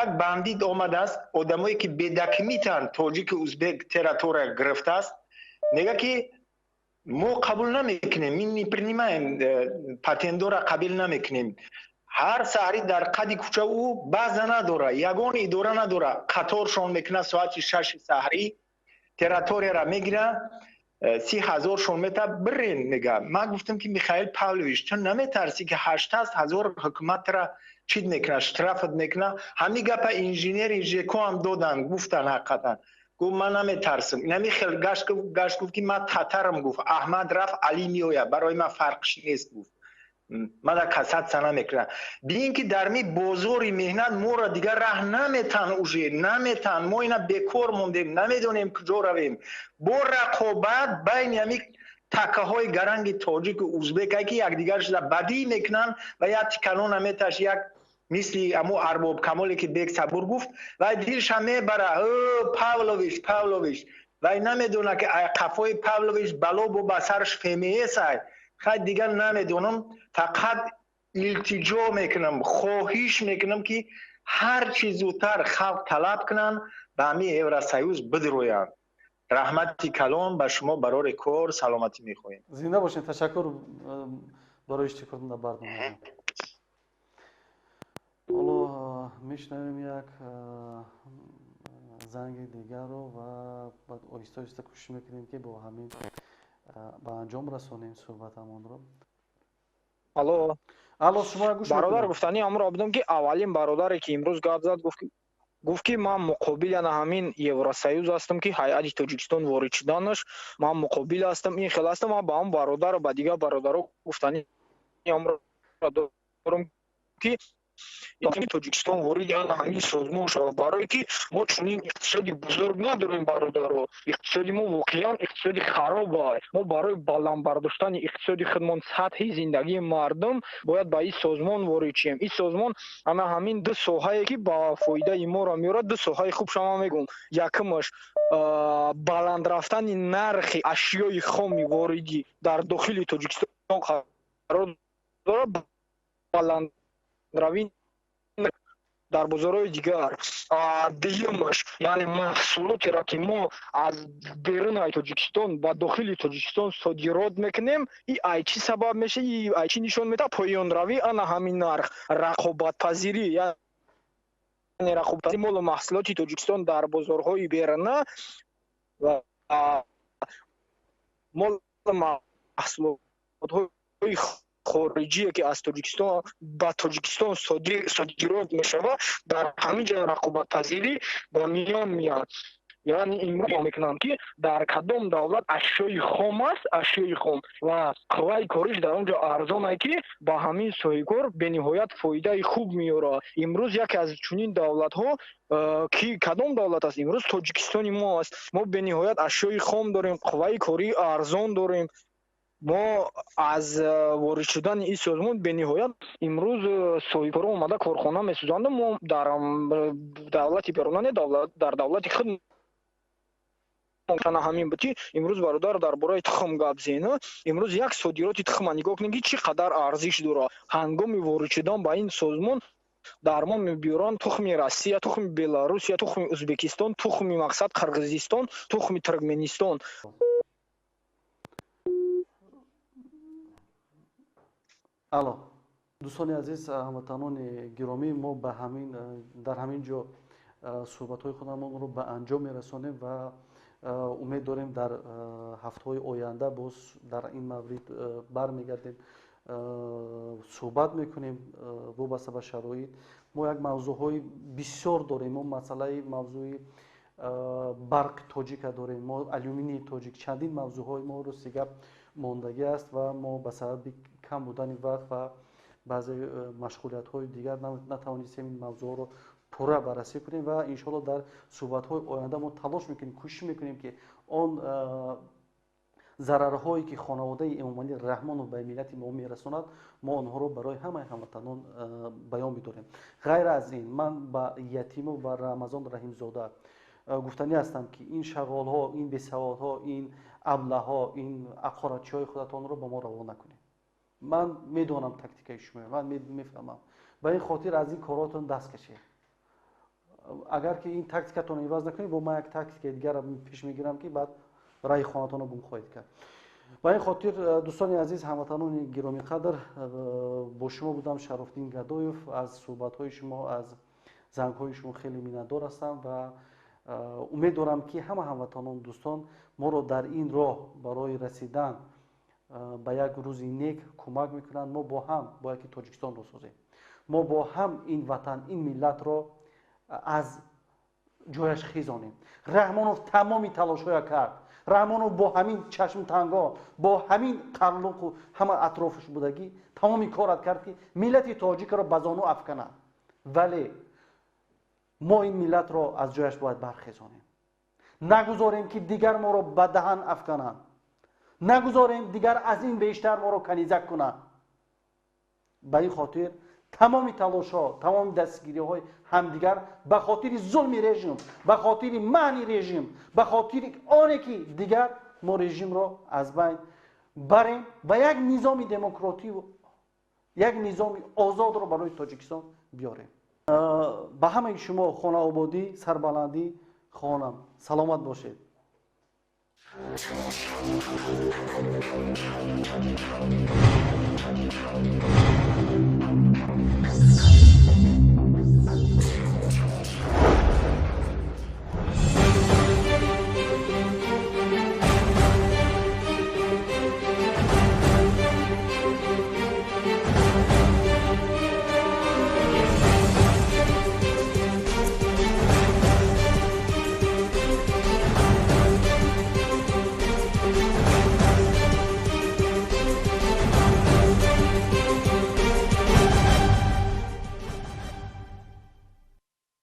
Як бандит омадааст, одамое ки бедокументанд, тоҷику узбек, территория гирифтааст. Мега ки мо қабул намекунем, мы не принимаем, патентдора қабул намекунем. Ҳар саҳарӣ дар қади кӯча, ӯ база надора, ягон идора надора, қаторшон мекунад, соати 6-и саҳарӣ территорияра мегира, 30 000-шон мета, бирен мега. Ман гуфтам ки Михаил Павлович, ту наметарсӣ, ки 80 000 ҳукуматра чид мекуна, штрафат мекуна? Ҳамин гапа инженери ЖК ҳам додан, гуфтан. Ҳақиқатан, гуфт, ман наметарсам. Инами хел гашт, гуфт ки ман татарам, гуфт, Аҳмад рафт, Али меояд, барои ман фарқш нест, гуфт, мана касаться намекунам. Бин ки дар ми бозори меҳнат моро дигар раҳ наметан, уже наметан. Мо ина бекор мондем, намедонем куҷо равем. Бо рақобат байни ҳами такаҳои гаранги тоҷику узбека, ки якдигар шуда бадӣ мекунанд ва як тиканона меташ, як мисли амо Арбоб Камоле ки Бек Сабур гуфт, вай дилша мебара, Павлович, Павлович. Вай намедона ки қафои Павлович бало бо ба сараш ФМС ай. Хай, дигар намедонам, фақат илтиҷо мекунам, хоҳиш мекунам, ки ҳар чӣ зудтар халқ талаб кунанд, ба ҳамин Евросоюз бидроянд. Раҳмати калон ба шумо, барори кор, саломатӣ мехоҳем. Зинда бошед, ташаккур барои иштирокатон дар барнома. Ҳоло мешунавем як занги дигарро ва баъд оҳиста оҳиста кӯшиш мекунем, ки бо ҳамин ба анҷом расонем суҳбатамонро. Алло. Алло, шумо гӯш. Бародар, гуфтани ҳамро будам, ки аввалин бародаре ки имрӯз гап зад, гуфт ки ман муқобил ана ҳамин Евросоюз ҳастам, ки ҳайати Тоҷикистон ворид шуданаш ман муқобил ҳастам, ин хел ҳастам. Ман ба ҳам бародару ба дигар бародаро гуфтани ҳамро дорам, ки Тоҷикистон ворид ана ҳамин созмон шавад, барое ки мо чунин иқтисоди бузург надорем. Бародаро, иқтисоди мо воқеан иқтисоди хароб аст. Мо барои баланд бардоштани иқтисоди худмон, сатҳи зиндагии мардум бояд ба ин созмон ворид шем. Ин созмон ана ҳамин ду соҳае ки ба фоидаи моро меорад, ду соҳаи хуб шама мегӯм. Якумаш, баланд рафтани нархи ашёи хоми воридӣ дар дохили Тоҷикистон қарор дорад, баландравӣ дар бозорҳои дигар. Дуюмаш, яъне маҳсулотеро ки мо аз берунаи Тоҷикистон ба дохили Тоҷикистон содирот мекунем, и ай чӣ сабаб меша, и ай чӣ нишон медиҳад? Поёнравӣ ана ҳамин нарх, рақобатпазирӣ. Яъне рақобати молу маҳсулоти Тоҷикистон дар бозорҳои беруна ва молу маҳсулотҳои хориҷие, ки аз Тоҷикистон ба Тоҷикистон содирот мешавад, дар ҳамин ҷо рақобатпазирӣ ба миён меояд. Яъне имрӯз мекунам, ки дар кадом давлат ашёи хом аст, ашёи хом ва қувваи кориш дар он ҷо арзон ае, ки ба ҳамин соҳибкор бениҳоят фоидаи хуб меорад. Имрӯз яке аз чунин давлатҳо ки кадом давлат аст? Имрӯз Тоҷикистони мо аст. Мо бениҳоят ашёи хом дорем, қувваи кории арзон дорем. Мо аз ворид шудани ин созмон бениҳоят имрӯз соҳибкорон омада корхона месозанд. Мо дар давлати беруна не, дар давлати худ ҳамин буд, ки имрӯз бародар дар бораи тухм гап зена. Имрӯз як содироти тухма нигоҳ кунед, ки чӣ қадар арзиш дорад. Ҳангоми ворид шудан ба ин созмон дар мо мебиёранд тухми Россия, тухми Беларусия, тухми Ӯзбекистон, тухми мақсад Қирғизистон, тухми Туркменистон. Алло, дӯстони азиз, ҳамватанони гиромӣ, мо ба ҳамин дар ҳамин ҷо суҳбатҳои худамонро ба анҷом мерасонем ва умед дорем, дар ҳафтаҳои оянда боз дар ин маврид бармегардем, суҳбат мекунем вобаста ба шароит. Мо як мавзӯъҳои бисёр дорем. Мо масъалаи мавзӯи барқи тоҷика дорем, мо алюминии тоҷик, чандин мавзӯъҳои мо рости гап мондагӣ аст ва мо ба сабаби кам будани вақт ва баъзе машғулиятҳои дигар натавонистем ин мавзӯъҳоро пурра баррасӣ кунем ва иншоалло дар суҳбатҳои оянда мо талош мекунем, кӯшиш мекунем, ки он зарарҳое, ки хонаводаи Эмомалӣ Раҳмонов ба миллати мо мерасонад, мо онҳоро барои ҳамаи ҳамватанон баён бидорем. Ғайр аз ин, ман ба Ятимов ва Рамазон Раҳимзода гуфтанӣ ҳастам, ки ин шағолҳо, ин бесаводҳо, ин аблаҳо, ин ақоратчиҳои худатонро ба мо раво накунед. Ман медонам тактикаи шумо, ман мефаҳмам. Ба ин хотир аз ин коротон даст кашед. Агар ки ин тактикатонро иваз накунед, бо ман як тактикаи дигарро пеш мегирам, ки баъд раи хонатонро гум хоҳед кард. Ба ин хотир, дӯстони азиз, ҳамватанони гиромиқадр, бо шумо будам Шарофдин Гадоев. Аз суҳбатҳои шумо, аз зангҳои шумо хеле миннатдор ҳастам ва умед дорам, ки ҳама ҳамватанон, дӯстон моро дар ин роҳ барои расидан ба як рӯзи нек кӯмак мекунанд. Мо бо ҳам бояд ки Тоҷикистонро созем. Мо бо ҳам ин ватан, ин миллатро аз ҷояш хизонем. Раҳмонов тамоми талошҳоя кард. Раҳмонов бо ҳамин чашмтанго, бо ҳамин қарлуқу ҳама атрофаш будагӣ тамоми корат кард, ки миллати тоҷикро ба зону афканад, вале мо ин миллатро аз ҷояш бояд бархезонем. Нагузорем, ки дигар моро ба даҳан афкананд, нагузорем дигар аз ин бештар моро канизак кунанд. Ба ин хотир тамоми талошҳо, тамоми дастгириҳои ҳамдигар ба хотири зулми режим, ба хотири маъни режим, ба хотири оне ки дигар мо режимро аз байн барем ва як низоми демокративу як низоми озодро барои Тоҷикистон биёрем. Ба ҳамаи шумо хонаободӣ, сарбаландӣ хонам. Саломат бошед.